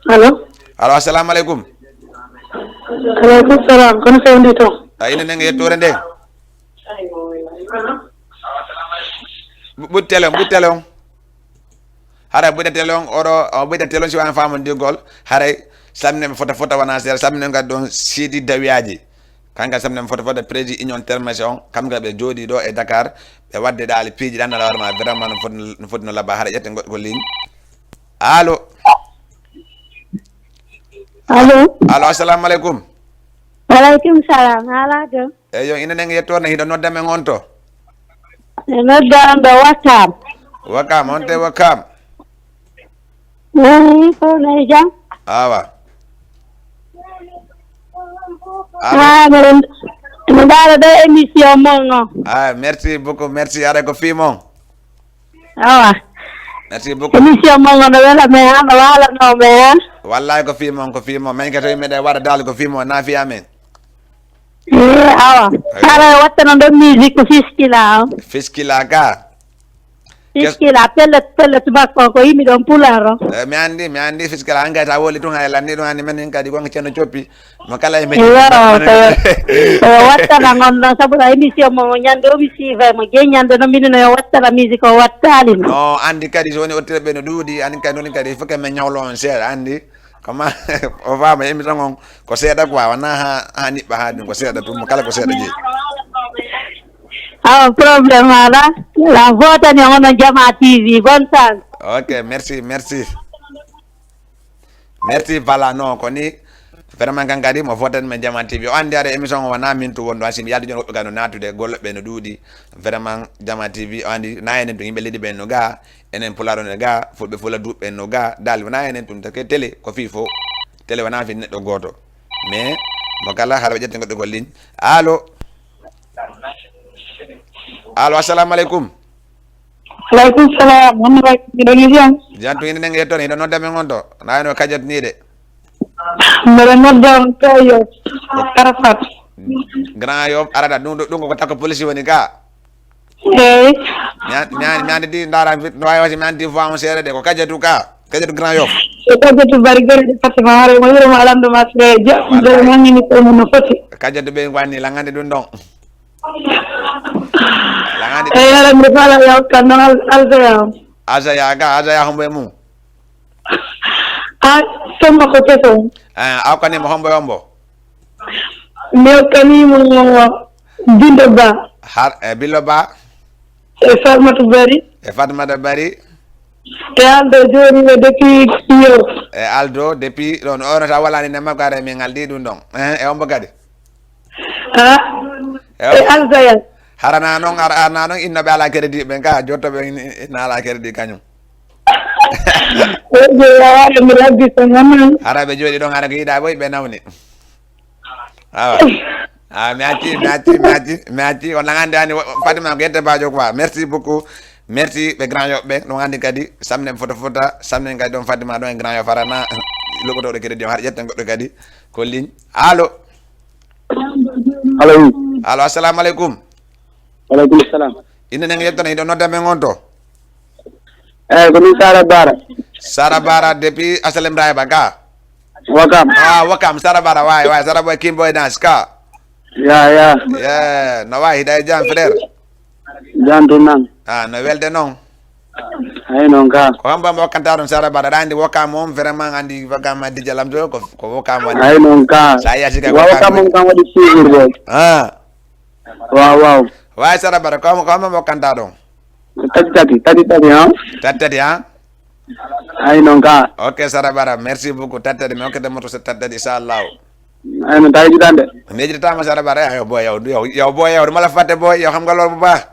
Allo? Allo, assalamu aleykum. Aleykum salam. Kono fewndi toon? A ina nenge yettoore nde? Bu-, ɓuɗ télé on, ɓuɗ télé on. Haray ɓuɗa télé on, oɗo, o ɓuɗa télé on si wano faamondirgol. Haray salminen ɓe fota fota wona seeɗa. Salminen kadi ɗon Sidi Dawiaji. Kanka salminen foto foto président union termese on. Kamɓe kadi ɓe jooɗi ɗo e Dakar. Ɓe wadde ɗaali piiji ɗan ala warma vraiment no foti no, no foti no labba. Haray ƴetten goɗɗo ko ligne. Allo? Allo? Allo, assalamu aleykum. Waleykum salam. Haala jam? Eyo, ina nenge yettoore, hiɗo nodda men on to? E nodda on ɗo Wakam. Wakam, on te Wakam? Eyi, ko ne jam? Awa. Allo? Ah, miɗo, miɗo ndaara ɗo émission mon on. Ah, merci beaucoup, merci. Haray ko fii mon. Awa. Merci beaucoup. Émission mon on no wela men, no waalanoo men. Wallahi ko fii mon, ko fii mon. Men ke to yimɓe ɗe waɗa dal ko fii mon, na fii amen. Eh, awa. Ayo. Haray wattana ɗo musique ko Fiskila on. Fiskila ka? Kes- Fiskila, pellet, pellet makko ko yimɓe ɗon Pulaar on. Eh, mi anndi, mi anndi Fiskila, an kay ta woli tun hay lanni ɗum anndi men kadi gonga ceerno coppi. Mo kala e men. Iyo, ko, ko wattana ngon ɗon, sabu la émission mo ñande o mi siifa mo je ñande no mbinno yo wattana musique o wattali mo. No, anndi kadi so woni o tirɓe no ɗuuɗi, anndi kadi woni kadi il faut que men ñawlo on seeɗa, anndi. Koma, o faama émission on ko seeɗa quoi, wona ha, ha niɓɓa ha ɗum ko seeɗa tun, mo kala ko seeɗa jeyi. Awa, problème ala. La votani on onon Jama T V. Bonne chance. Ok, merci, merci. Merci, voilà, non, ko ni. Vraiment, kan kadi mo votan men Jama T V. O anndi haray émission o wona min tu wonɗo, asi mi yaldi jon woɓɓe kadi no naatude, golle ɓe no ɗuuɗi. Vraiment, Jama T V, o anndi na enen to yimɓe leydi ɓen no ga, enen Pulaar on no ga, fulɓe Fula duuɓe ɓen no ga, dal wona enen tun take télé, ko fii fo. Télé wona fii neɗɗo gooto. Mais, mo kala haray ɓe ƴetten goɗɗo ko ligne. Allo? Allo, assalamu aleykum. Aleykum salam. Hono waɗi, miɗo ni jam? Jam tun, ina nenge yettoon, hiɗo nodda men on to. Na eno kajat ni de. Mbeɗa nodda on to yo Arafat. Grand Yoff Arafat, ɗum, ɗum ko takko police woni ka. Eyi. Mi an-, mi an-, mi anndi di ndaara fit, no waawi wasi mi anndi fo on seeɗa de, ko kajatu ka, kajatu Grand Yoff. Ko kajatu bari gere département, haray mo yurmo alando ma seeɗa, jaɓɓude mangini ko mo no foti. Kajatu ɓe ko anni, langande ɗum ɗon. Langande. E yara mi fala yaw kan non al-, alzaya. Alzaya ga, alzaya hombo e mum. A tomba ko keso. Eh, aw kani mo hombo e hombo. Mi hokkani mo Bindo Ba. Har, e Billo Ba. E Fatmata Bari. E Fatmata Bari. E Aldo Joni e depuis Yoff. E Aldo depuis ɗon, ono ta walani ne makare min aldi ɗum ɗon. Eh, e hombo kadi. Ah, e Alzaya. Harana noon, harana noon innoɓe ala crédit ɓen ka, jottoɓe in-, in-, inna ala crédit kañum. Oje yaware mi rabbi so ngamman. Hara ɓe jooɗi ɗon, hara ko yiɗa boy ɓe nawni. Awa. Ah, mi acci, mi acci, mi acci, mi acci. On nangande ani, Fatima ko yette bajo quoi. Merci beaucoup. Merci ɓe Grand Yoff ɓe. Ɗum andi kadi, samnen foto fota, samnen kadi ɗon Fatima ɗon e Grand Yoff harana. Lokotoɗo crédit, har ƴetten goɗɗo kadi. Ko ligne. Allo? Allo, wi. Allo, assalamu aleykum. Waleykum salam. Inde nden yettana, hiɗo nodda men on to? Eyi, ko min Sara Bara. Sara Bara depuis Asalem Rayba ga? Wakam. Ah, Wakam, Sara Bara, waay, waay, Sara Boy Kimboy Dance ka? Ya, ya. Yeah, no waay, hiɗa e jam, frère? Jam tun nan. Ah, no welde non? Ay non ka. Ko hamba mo wakkanta ɗon Sara Bara, aɗa andi Wakam on vraiment andi Wakam Dija Lamdo ko, ko Wakam woni. Ay non ka. Sa yasi ka Wa-, Wakam Wakam woni. On kan waɗi suivre bo. Ah. Waaw, waaw. Waay Sara Bara, ko hamba, ko hamba mo wakkanta ɗon? Tati tati, tati tati, ha? Tati tati, ha? Ay non ka. Ok Sara Bara, merci beaucoup. Tati tati, mi hokkete moto so tati tati, inchallah. Ay no tawi jidande. Mi yejjitama Sara Bara, yow boy, yow, yow, yow boy, yow, mala fatte boy, yow xam nga loolu bu baax.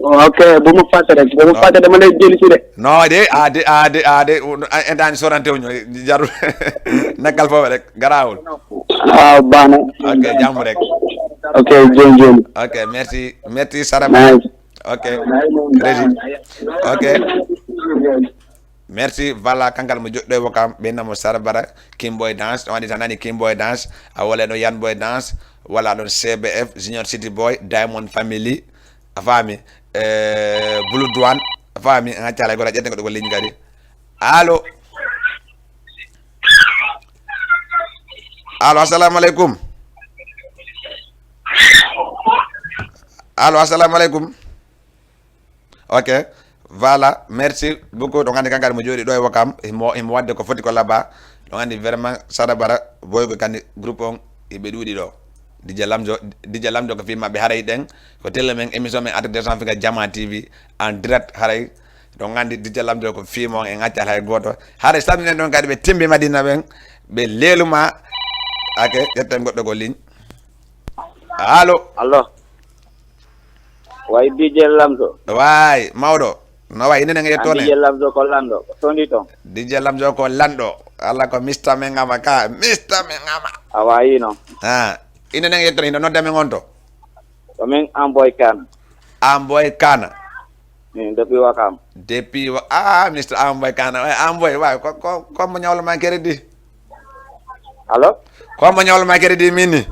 Ok, bu mu fàtte rek, bu mu fàtte, dama lay jëli si de. Non, de, ah, de, ah, de, ah, de, un-, ah, intaani sorante wuñu, jarul. Nekkal foofu rek, garaawul. Waaw, baax na. Ok, jàmm rek. Ok, joni joni. Ok, merci. Merci Saraba. Nice. Ok. Régie. Ok. Merci. Voilà, kankal mo joɗɗo e wokam ɓeynamo Sarabara. Kimboy Dance, on dit anani Kimboy Dance. A wala ɗon Yan Boy Dance. Wala ɗon C B F, Junior City Boy, Diamond Family. A faami? Eh, Blue Douane. A faami? An accala gora ƴetten ko ɗo ko ligne kadi. Allo. Allo, assalamu alaikum. Allo, assalamu alaikum. Ok. Voilà, merci beaucoup. Donc, on a quand même jodi do wakam, il mo il mo wadde ko foti ko laba. Donc, on vraiment Sarabara boy ko kandi groupe on ibe dudi do. D J Lamzo, D J Lamzo ko fi mabbe haray den ko tele men émission men Actu deux cent vingt-quatre Jama T V en direct haray. Donc, on a D J Lamzo ko fi mo en acca hay goto. Haray samne don kadi be timbi Madina ben be leluma ake yetten goddo ko ligne. Allo. Allo. Way D J Lamzo. Way mawɗo. No way inen en An yettone. D J Lamzo ko lanɗo. Ko tondi ton. D J Lamzo ko lanɗo. Allah ko mista men ngama ka. Mista men ngama. A wayi non. Ha. Inen en yettone hino nodda men on to. Ko min Amboy Kan. Amboy Kana. Min depuis Wakam. Depuis wa- ah Mister Amboy Kana. Ay Amboy way ko ko ko mo nyawlo ma crédit. Allo. Ko mo nyawlo ma crédit mini.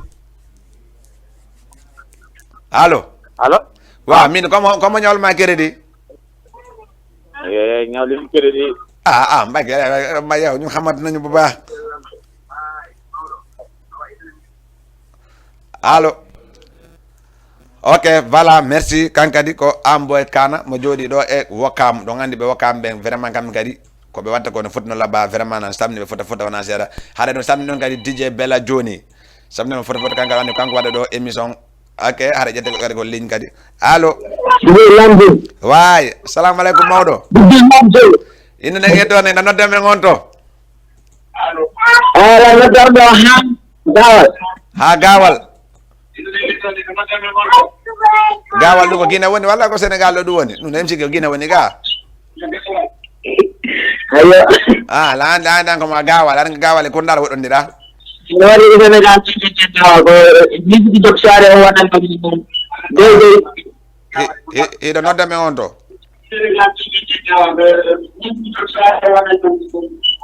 Allo. Allo. Wa min ko mo ko mo nyawlo ma crédit. Eh, ñawli crédit. Ah ah mbake ma yow ñu xamante nañu bu baax. Allo. Ok, voilà, merci. Kankadi ko Amboy Kana mo jodi do e Wakam. Donc andi be Wakam ben vraiment kam kadi ko be watta ko no fotno laba vraiment nan samni be fota fota wana sera. Hade no samni non kadi D J Bella Johnny. Samni mo fota fota kanka andi kanko wada do émission. Ok, hade jette ko kadi ko ligne kadi. Allo. Ɗiɗo lamde. Way, assalamu alaikum mawdo. Ɗiɗo lamde. Inde ne yeto ne no nodde men on to. Ala noddarɗo ha Gawal. Ha Gawal. Gawal ɗum ko Guinée woni walla ko Sénégal ɗo ɗum woni? Ɗum M C ko Guinée woni ga. Ayo. Ah, la ande ande ko ma Gawal, an Gawal e Kundar woɗɗondira. No waɗi Sénégal Gawal ko musique jok sare o waɗan ko ɗum. Dey dey. Hiɗo nodda men on to.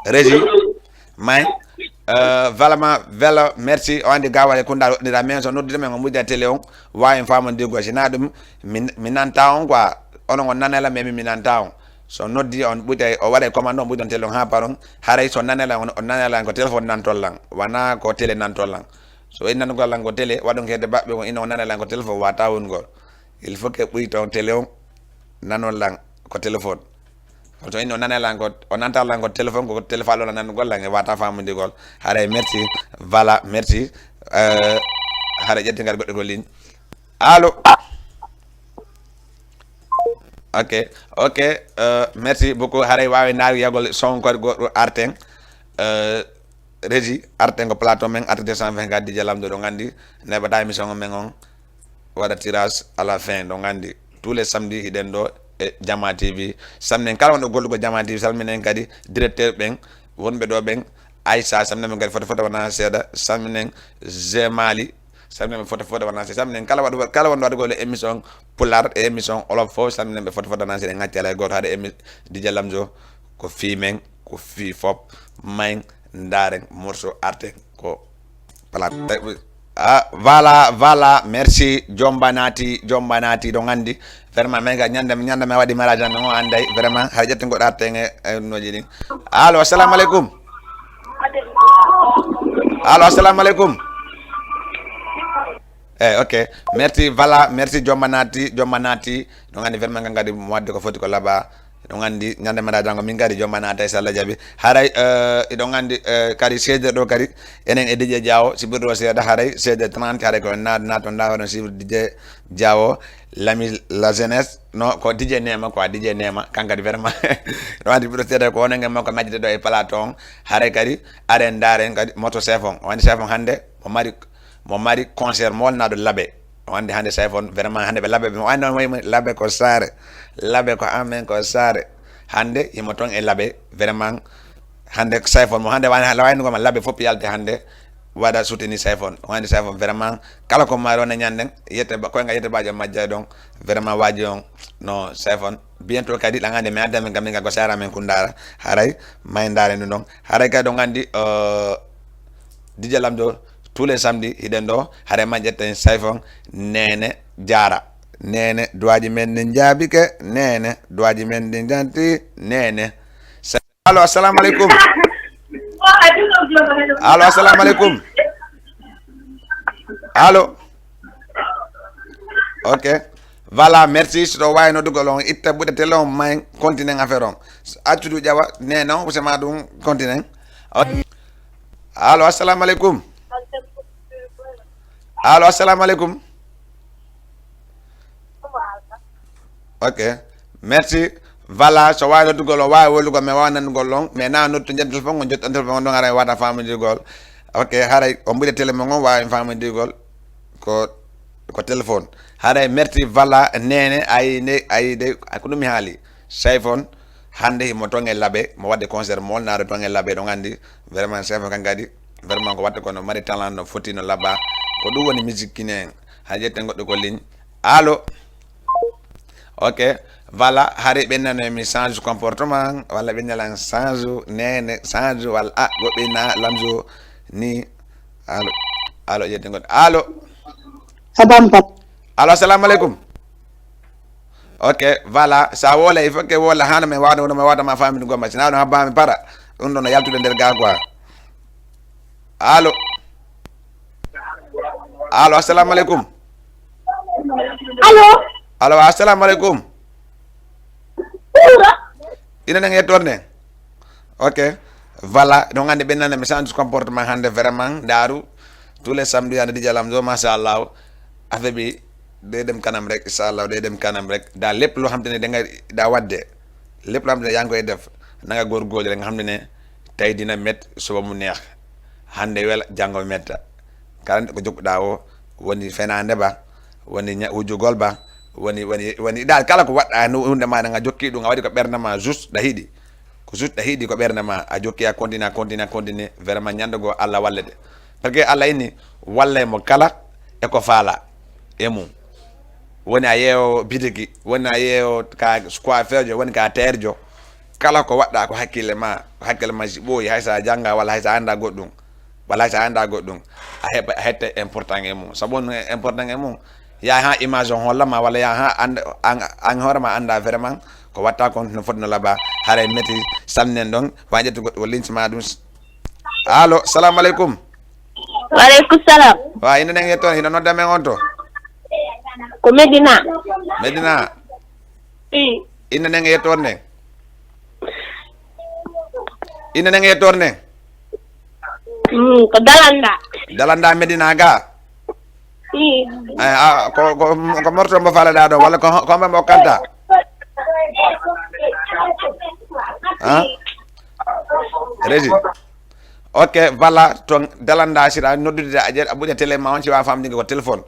Régie. May. Euh, vraiment velo merci o andi Gawal e Kundar woɗɗondira men so noddude men o mujja télé on wawi famondirgo sina ɗum mi nanta on quoi. Onon on nanela mais mi nanta on. So noddi on ɓuutay o waɗay commande on ɓuuton télé on ha paron. Haray so nanela on on nanela ko téléphone nantollan wana ko télé nantollan. So en nanugol lan ko télé waɗon hedde baɓɓe ko ino nanela ko téléphone wata wongol. Il faut que ɓuyton télé on nanon lan ko téléphone. Kono so ino nanela ko o nanta lan ko téléphone ko téléphone o nanugol lan e wata famudigol. Haray merci. Voilà, merci. Euh, haray ƴetti ngal goɗɗo ko ligne. Allo. Ok. Ok. Euh, merci beaucoup. Haray wawi nari yagol son ko go arten. Euh, régie arten ko plateau men arten deux cent vingt-quatre D J Lamdo ɗo gandi neɓata émission men on. Waɗa tirage à la fin ɗo gandi tous les samedi hiɗen ɗo e Jama T V. Salminen kala wonɗo gollugo Jama T V, salminen kadi directeur ɓen wonɓe ɗo ɓen. Aissa, salminen ɓe kadi foto foto wona seeɗa. Salminen Zemali, salminen ɓe foto foto wona seeɗa. Salminen kala waɗu kala wonɗo waɗugol e émission pular e émission olof fof, salminen ɓe foto foto wona seeɗa. En gacci alay goto haɗa émi D J Lamzo ko fi men ko fi fop. Mayen ndaren morceau arten ko plat. Ah, voilà, voilà, merci. Jomba nati, jomba nati ɗo gandi. Vraiment men ga ñande ñande men waɗi malade an o anday vraiment hay ƴetti goɗɗo arten e noji ɗin. Allo, assalamu alaikum. Allo, assalamu alaikum. Eh, ok. Merci, voilà, merci. Jomba nati, jomba nati. Ɗo gandi vraiment kan kadi mo wadde ko foti ko laba. Ɗo gandi ñande mbaɗa jango min kadi jomba nata e salla jabi. Haray euh, iɗo gandi euh, kadi seize heures ɗo kadi enen e D J Diawo si ɓurɗo seeɗa haray seize heures trente haray ko na na to ndawa ɗon suivre D J Diawo. L'ami la jeunesse. No ko D J Nema quoi, D J Nema kan kadi vraiment. Ɗo gandi ɓurɗo seeɗa ko onen e makko majjide ɗo e plateau on. Haray kadi aren ndaren kadi moto chef on o wandi chef on hande mo mari mo mari concert mo wolnaɗo labe. O andi hande chef on vraiment hande ɓe labe ɓe o andi on wayi labe ko sare. Labe ko amen ko sare. Hande himo ton e labe vraiment. Hande chef on mo hande wani wayno goma labe fop yalti hande. waɗa soutenir Sayfon. On anndi Sayfon vraiment, kala ko mari on e ñanden, yette ba, koyngal yette baajo majja ɗon, vraiment waaji on no Sayfon. Bientôt kadi, ɗan anndi mi adda min kam, min kam ko sara min kundara. Haray, may ndaare ɗum ɗon. Haray kadi on anndi, euh, D J Lamzo, tous les samedis, hiɗen ɗo, haray ma ƴetten Sayfon, Nene, Jaara. Nene, duwaaji men ɗin jaabike, Nene, duwaaji men ɗin janti, Nene. Allo, assalamu aleykum. Allo, assalamu aleykum. Allo. Ok. Voilà, merci. Si to wawi noddugol on, itta buɗe télé on, may continue affaire on. Accu du ƴawa, ne non, c'est ma ɗum continue. Ok. Allo, assalamu aleykum. Allo, assalamu aleykum. Ok. Merci. Voilà, so wawi noddugol on, wawi wolugol, mais wawa nannugol on, mais na noddu jan téléphone on, jottan téléphone on ɗon, haray wata famudigol. Ok, haray on mbiɗa télé mon on wawi famudigol ko, ko téléphone. Haray merci, voilà, Nene, ayi nde, ayi de, ko ɗum mi haali. Sayfon, hande himo ton e laɓe, mo wadde concert mo naaro ton e laɓe, ɗon anndi, vraiment, Sayfon kan kadi, vraiment, ko watta kono mari talent, no foti, no laɓa. Ko ɗum woni musique kinen. Hay ƴetten goɗɗo ko ligne. Allo? Ok. Voilà, hari ɓe nano mi change comportement, walla ɓe ñalan change, Nene, change, walla, ah, goɗɗo na Lamzo, ni. Allo? Allo, ƴetten goɗɗo. Allo? Habam pap. Allo, assalamu aleykum. Ok, voilà, sa wola, il faut que wola, hana men wawde, wono men wawde ma famille gomma, sina ɗum habba mi para, ɗum ɗon no yaltude nder ga quoi. Allo? Allo, assalamu aleykum. Allo? Allo, assalamu aleykum. Ɓura. Ina nan e torne. Ok. Voilà, donc anndi ɓe nana mi change comportement hande vraiment, ndaru. Tous les samedis, yande D J Lamzo, machallah. Affaire bi, day dem kanam rek, inchallah, day dem kanam rek. Daal lépp loo xam te ne da nga daa wadde, lépp loo xam te ne yaa ngi koy def, na nga góorgóorlu rek, nga xam ne ne tey dina met, suba mu neex. Hande wela, janngo metta. Kala ko jokkuɗaa o, woni fenaande ba, woni ña-, wujjugol ba, woni, woni, woni daal kala ko waɗɗaa no hunde ma, nga jokki ɗum, a waɗi ko ɓernde ma, juste ɗa hiɗi. Ko juste ɗa hiɗi ko ɓernde ma, a jokki, a continue, a continue, a continue, vraiment ñande goo Allah wallete. Parce que Allah inni, wallay mo kala e ko faala e mum. Woni a yeewo bitiki, woni a yeewo ka coiffeur jo, woni ka tailleur jo. Kala ko waɗɗaa ko hakkille ma, ko hakkille ma si ɓooyi, hay so a jannga walla hay so a annda goɗɗum, walla hay so a annda goɗɗum, a heɓa, a hetta important e mum. Sabu on important e mum, yaa ha image on holla ma, walla yaa ha annda, an, an hoore ma annda vraiment ko watta kon no foti no laaɓa, haray meti salminen ɗon, wa ƴettu goɗɗo ko linci ma ɗum. Allo, salamu aleykum. Wa aleykum salam. Wa, inde nden yettoon, hino nodda men on to? Ko Medina. Medina. I. Inde nden yettoon nden? Inde nden yettoon nden? Mm, ko Dalanda. Dalanda Medina ga? I. Ay, a, ko, ko, ko morto mbo falada ɗo, walla ko, ko mbo kanta? Ha? Régie. Ok, voilà, to Dalanda, si a noddude a ƴe-, a ɓuƴa télé ma on, si wa famde ko téléphone.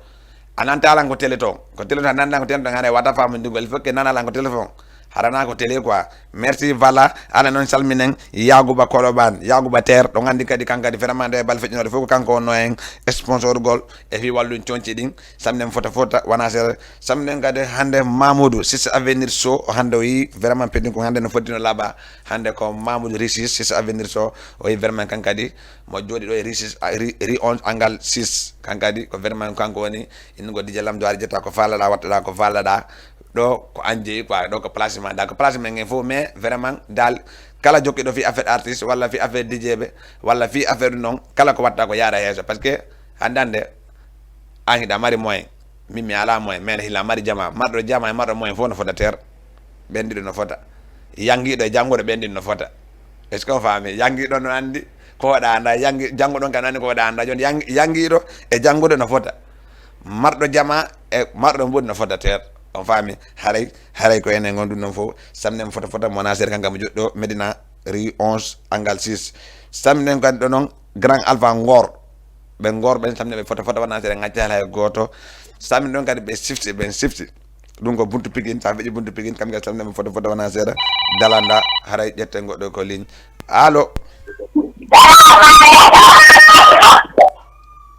A nanta lan ko télé ton. Ko télé ton, a nanta lan ko télé ton, hande wata famde ko, il faut que nana lan ko téléphone. Harana ko télé quoi. Merci, voilà. Ala non salminen, Yaguba Koloban, Yaguba Ter, ɗo gandi kadi kan kadi vraiment nde bal feƴƴinore fof ko kanko wonno en sponsor gol, e fi wallu conci ɗin, samnen fota fota, wana seeɗa. Samnen kadi hande Mamoudou, six Avenir Show, o hande o yi vraiment pedin ko hande no foti no laaɓa. Hande ko Mamoudou Risis, six Avenir Show, o yi vraiment kan kadi, mo jooɗi ɗo e Risis, a, ri, ri on angal six, kan kadi ko vraiment kanko woni, innugo D J Lamdo ari jetta ko falaɗa, wattaɗa ko falaɗa, ɗo ko an jeeyi quoi, ɗo ko place ma, da ko place men ngen fof, mais vraiment dal, kala jokkiɗo fi affaire artiste, walla fi affaire D J ɓe, walla fi affaire ɗum noon, kala ko watta ko yaara heeso, parce que hande hande, an hiɗa mari moyen, min mi ala moyen, mais hila mari jama, marɗo jama e marɗo moyen fof no fota ter, ɓen ɗiɗo no fota, yangiɗo e janguɗo ɓen ɗiɗo no fota, est ce que on faami? Yangiɗo no andi ko waɗa anda, yangi, janguɗo on kan andi ko waɗa anda, joni yangi, yangiɗo e janguɗo no fota, marɗo jama e marɗo mboɗi no fota ter, on faami? Haray, haray ko enen on ɗum noon fof, samnen fota fota, mo wona seeɗa kan kam joɗɗo Medina, rue onze, angle six, samnen kadi ɗo noon, Grand Alpha Ngor. Ɓe Ngor ɓen samne ɓe fota fota wona seeɗa, ngacca hay gooto. Samne ɗon kadi ɓe sifti, ɓen sifti. Ɗum ko buntu Pikine, sa feƴƴi buntu Pikine, kam kadi samne ɓe fota fota wona seeɗa. Dalanda, haray ƴetten goɗɗo ko ligne. Allo?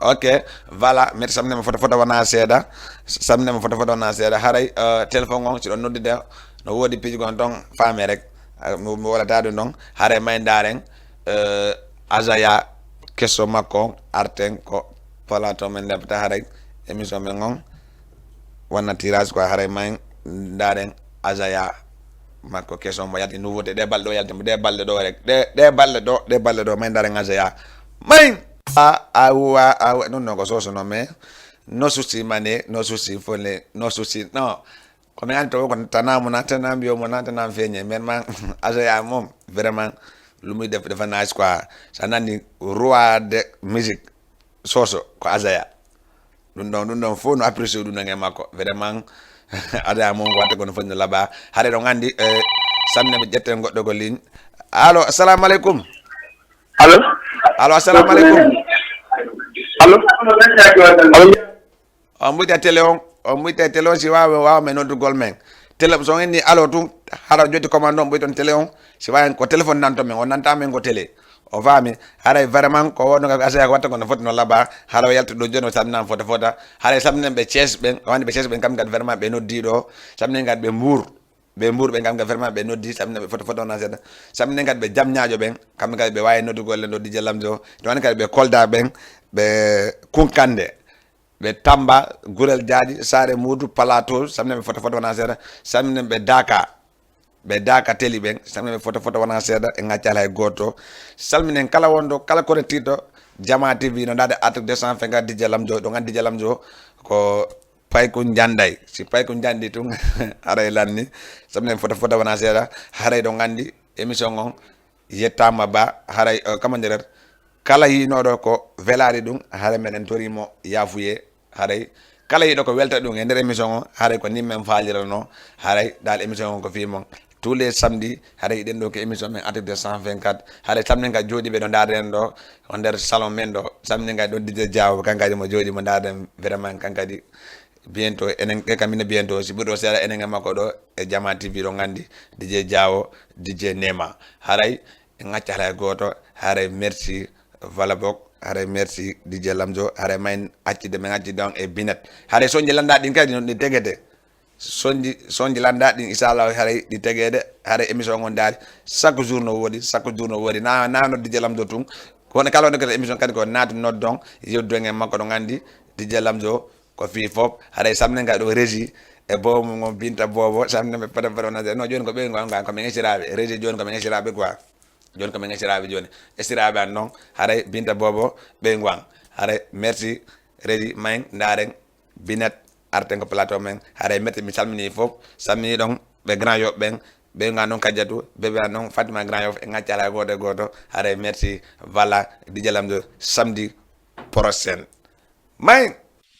Ok, voilà, mbeɗa salmina mo fota fota wona seeɗa. Salmina mo fota fota wona seeɗa. Haray, eh, téléphone on, si ɗon noddude, no woodi piiji gon ton, faame rek. Eh, mi, mi wolata ɗum ɗon. Haray may ndaaren, eh, Azaya, keso makko on, arten ko plateau men ndeɓta haray émission men on. Wonna tirage quoi, haray may ndaaren Azaya makko keso mo yalti nouveauté. Ɗe balɗe ɗo yalti mo, ɗe balɗe ɗo rek. Ɗe, ɗe balɗe ɗo, ɗe balɗe ɗo, may ndaaren Azaya. May! A, a, wa, a, wa, non, non, ko soso non, mais no souci mane, no souci fone, no souci, non. Ko mi anndi to ko tana mo na, tana mbiyo mo na, tana feeñe. Men man, Azaya moom, vraiment, lu muy def dafa nice quoi. Sa nani roi de musique, soso, ko Azaya. Ɗum ɗon, ɗum ɗon fof no apprécié ɗum ɗon e makko. Vraiment, Azaya moom ko watta kono foti no laaɓa. Haray ɗon anndi, eh, samne mi ƴetten goɗɗo ko ligne. Allo, assalamu aleykum. Allo? Allo, assalamu aleykum. Allo? Allo? On ɓuyta télé on, on ɓuyta télé on si waawa, waawa men noddugol men. Télé, so on inni allo tun, hara joti commande on ɓuyton télé on, si waawi ko téléphone nanto men, o nanta men ko télé. O faami, haray vraiment ko wonno ka Azaya ko watta ko no foti no laaɓa, hara o yalta ɗo jooni o salminaama fota fota. Haray salminen ɓe Thiès ɓen, o anndi ɓe Thiès ɓen kam kadi vraiment ɓe noddi ɗo, salminen kadi ɓe Mbour. Ɓe Mbour ɓen kam kadi vraiment ɓe noddi, salminen ɓe fota fota wona seeɗa. Salminen kadi ɓe Diamniadio ɓen, kamɓe kadi ɓe waawi noddude golle ɗo D J Lamzo. To woni kadi ɓe Kolda ɓen, ɓe Kunkande, ɓe Tamba, Gurel Jaaji, Saare Muudu, Plateau, salminen ɓe fota fota wona seeɗa. Salminen ɓe Daka, ɓe Daka Teli ɓen, salminen ɓe fota fota wona seeɗa, en ngaccaali hay gooto. Salminen kala wonɗo, kala connectiɗo, Jama T V no ndaade article deux cent vingt-quatre D J Lamzo, ɗo nganndi D J Lamzo ko payko njanday. Si payko njandi tun, haray lanni. Salminen fota fota wona seeɗa, haray ɗo nganndi émission on yettaama ba, haray, eh, comment dirais, kala yiinooɗo ko velaani ɗum, haray meɗen tori mo yaafuye, haray kala yiɗo ko welta ɗum e nder émission o, haray ko nin men faalirano, haray dal émission o ko fii mon. Tous les samedis, haray ɗen ɗo ko émission men article deux cent vingt-quatre, haray salminen kadi jooɗiiɓe ɗo ndaarɗen ɗo, o nder salon men ɗo, salminen kadi ɗon D J Diawo, kankadi mo jooɗii mo ndaarɗen vraiment kankadi. Bientôt, enen ɓe kam ina bientôt, si ɓuri ɗo seeɗa enen e makko ɗo e Jama T V ɗo nganndi, D J Diawo, D J Nema. Haray, en ngacca hay gooto, haray merci, Valabok, haray merci, D J Lamzo, haray mayn accide men accide on e Binet. Haray sonji lannda ɗin kadi no ɗi tegete. Sonji, sonji lannda ɗin, inchallah, haray ɗi tegede, haray émission on daali, chaque jour no woodi, chaque jour no woodi. Na, na no D J Lamzo tun. Kono kala wonde kadi émission kadi ko naati noddon, yewdon e makko ɗo nganndi, D J Lamzo, ko fii fof, haray salminen kadi ɗo Régie e boobo mum on Binta Boobo, salminen ɓe fota fota wona no jooni ko ɓe ngon ngan ko min esiraaɓe, Régie jooni ko min esiraaɓe quoi. Jooni ko min esiraaɓe jooni. Esiraaɓe an noon, haray Binta Boobo ɓe ngon. Haray merci, Régie mayn ndaaren Binet arten ko plateau men. Haray merci mi salmini fof, salmini ɗon ɓe Grand Yoff ɓen, ɓe ngan noon Kadiatou, ɓe ɓe an noon Fatima Grand Yoff, en ngacca hay gooto e gooto. Haray merci, voilà, D J Lamzo samedi prochain. Mayn!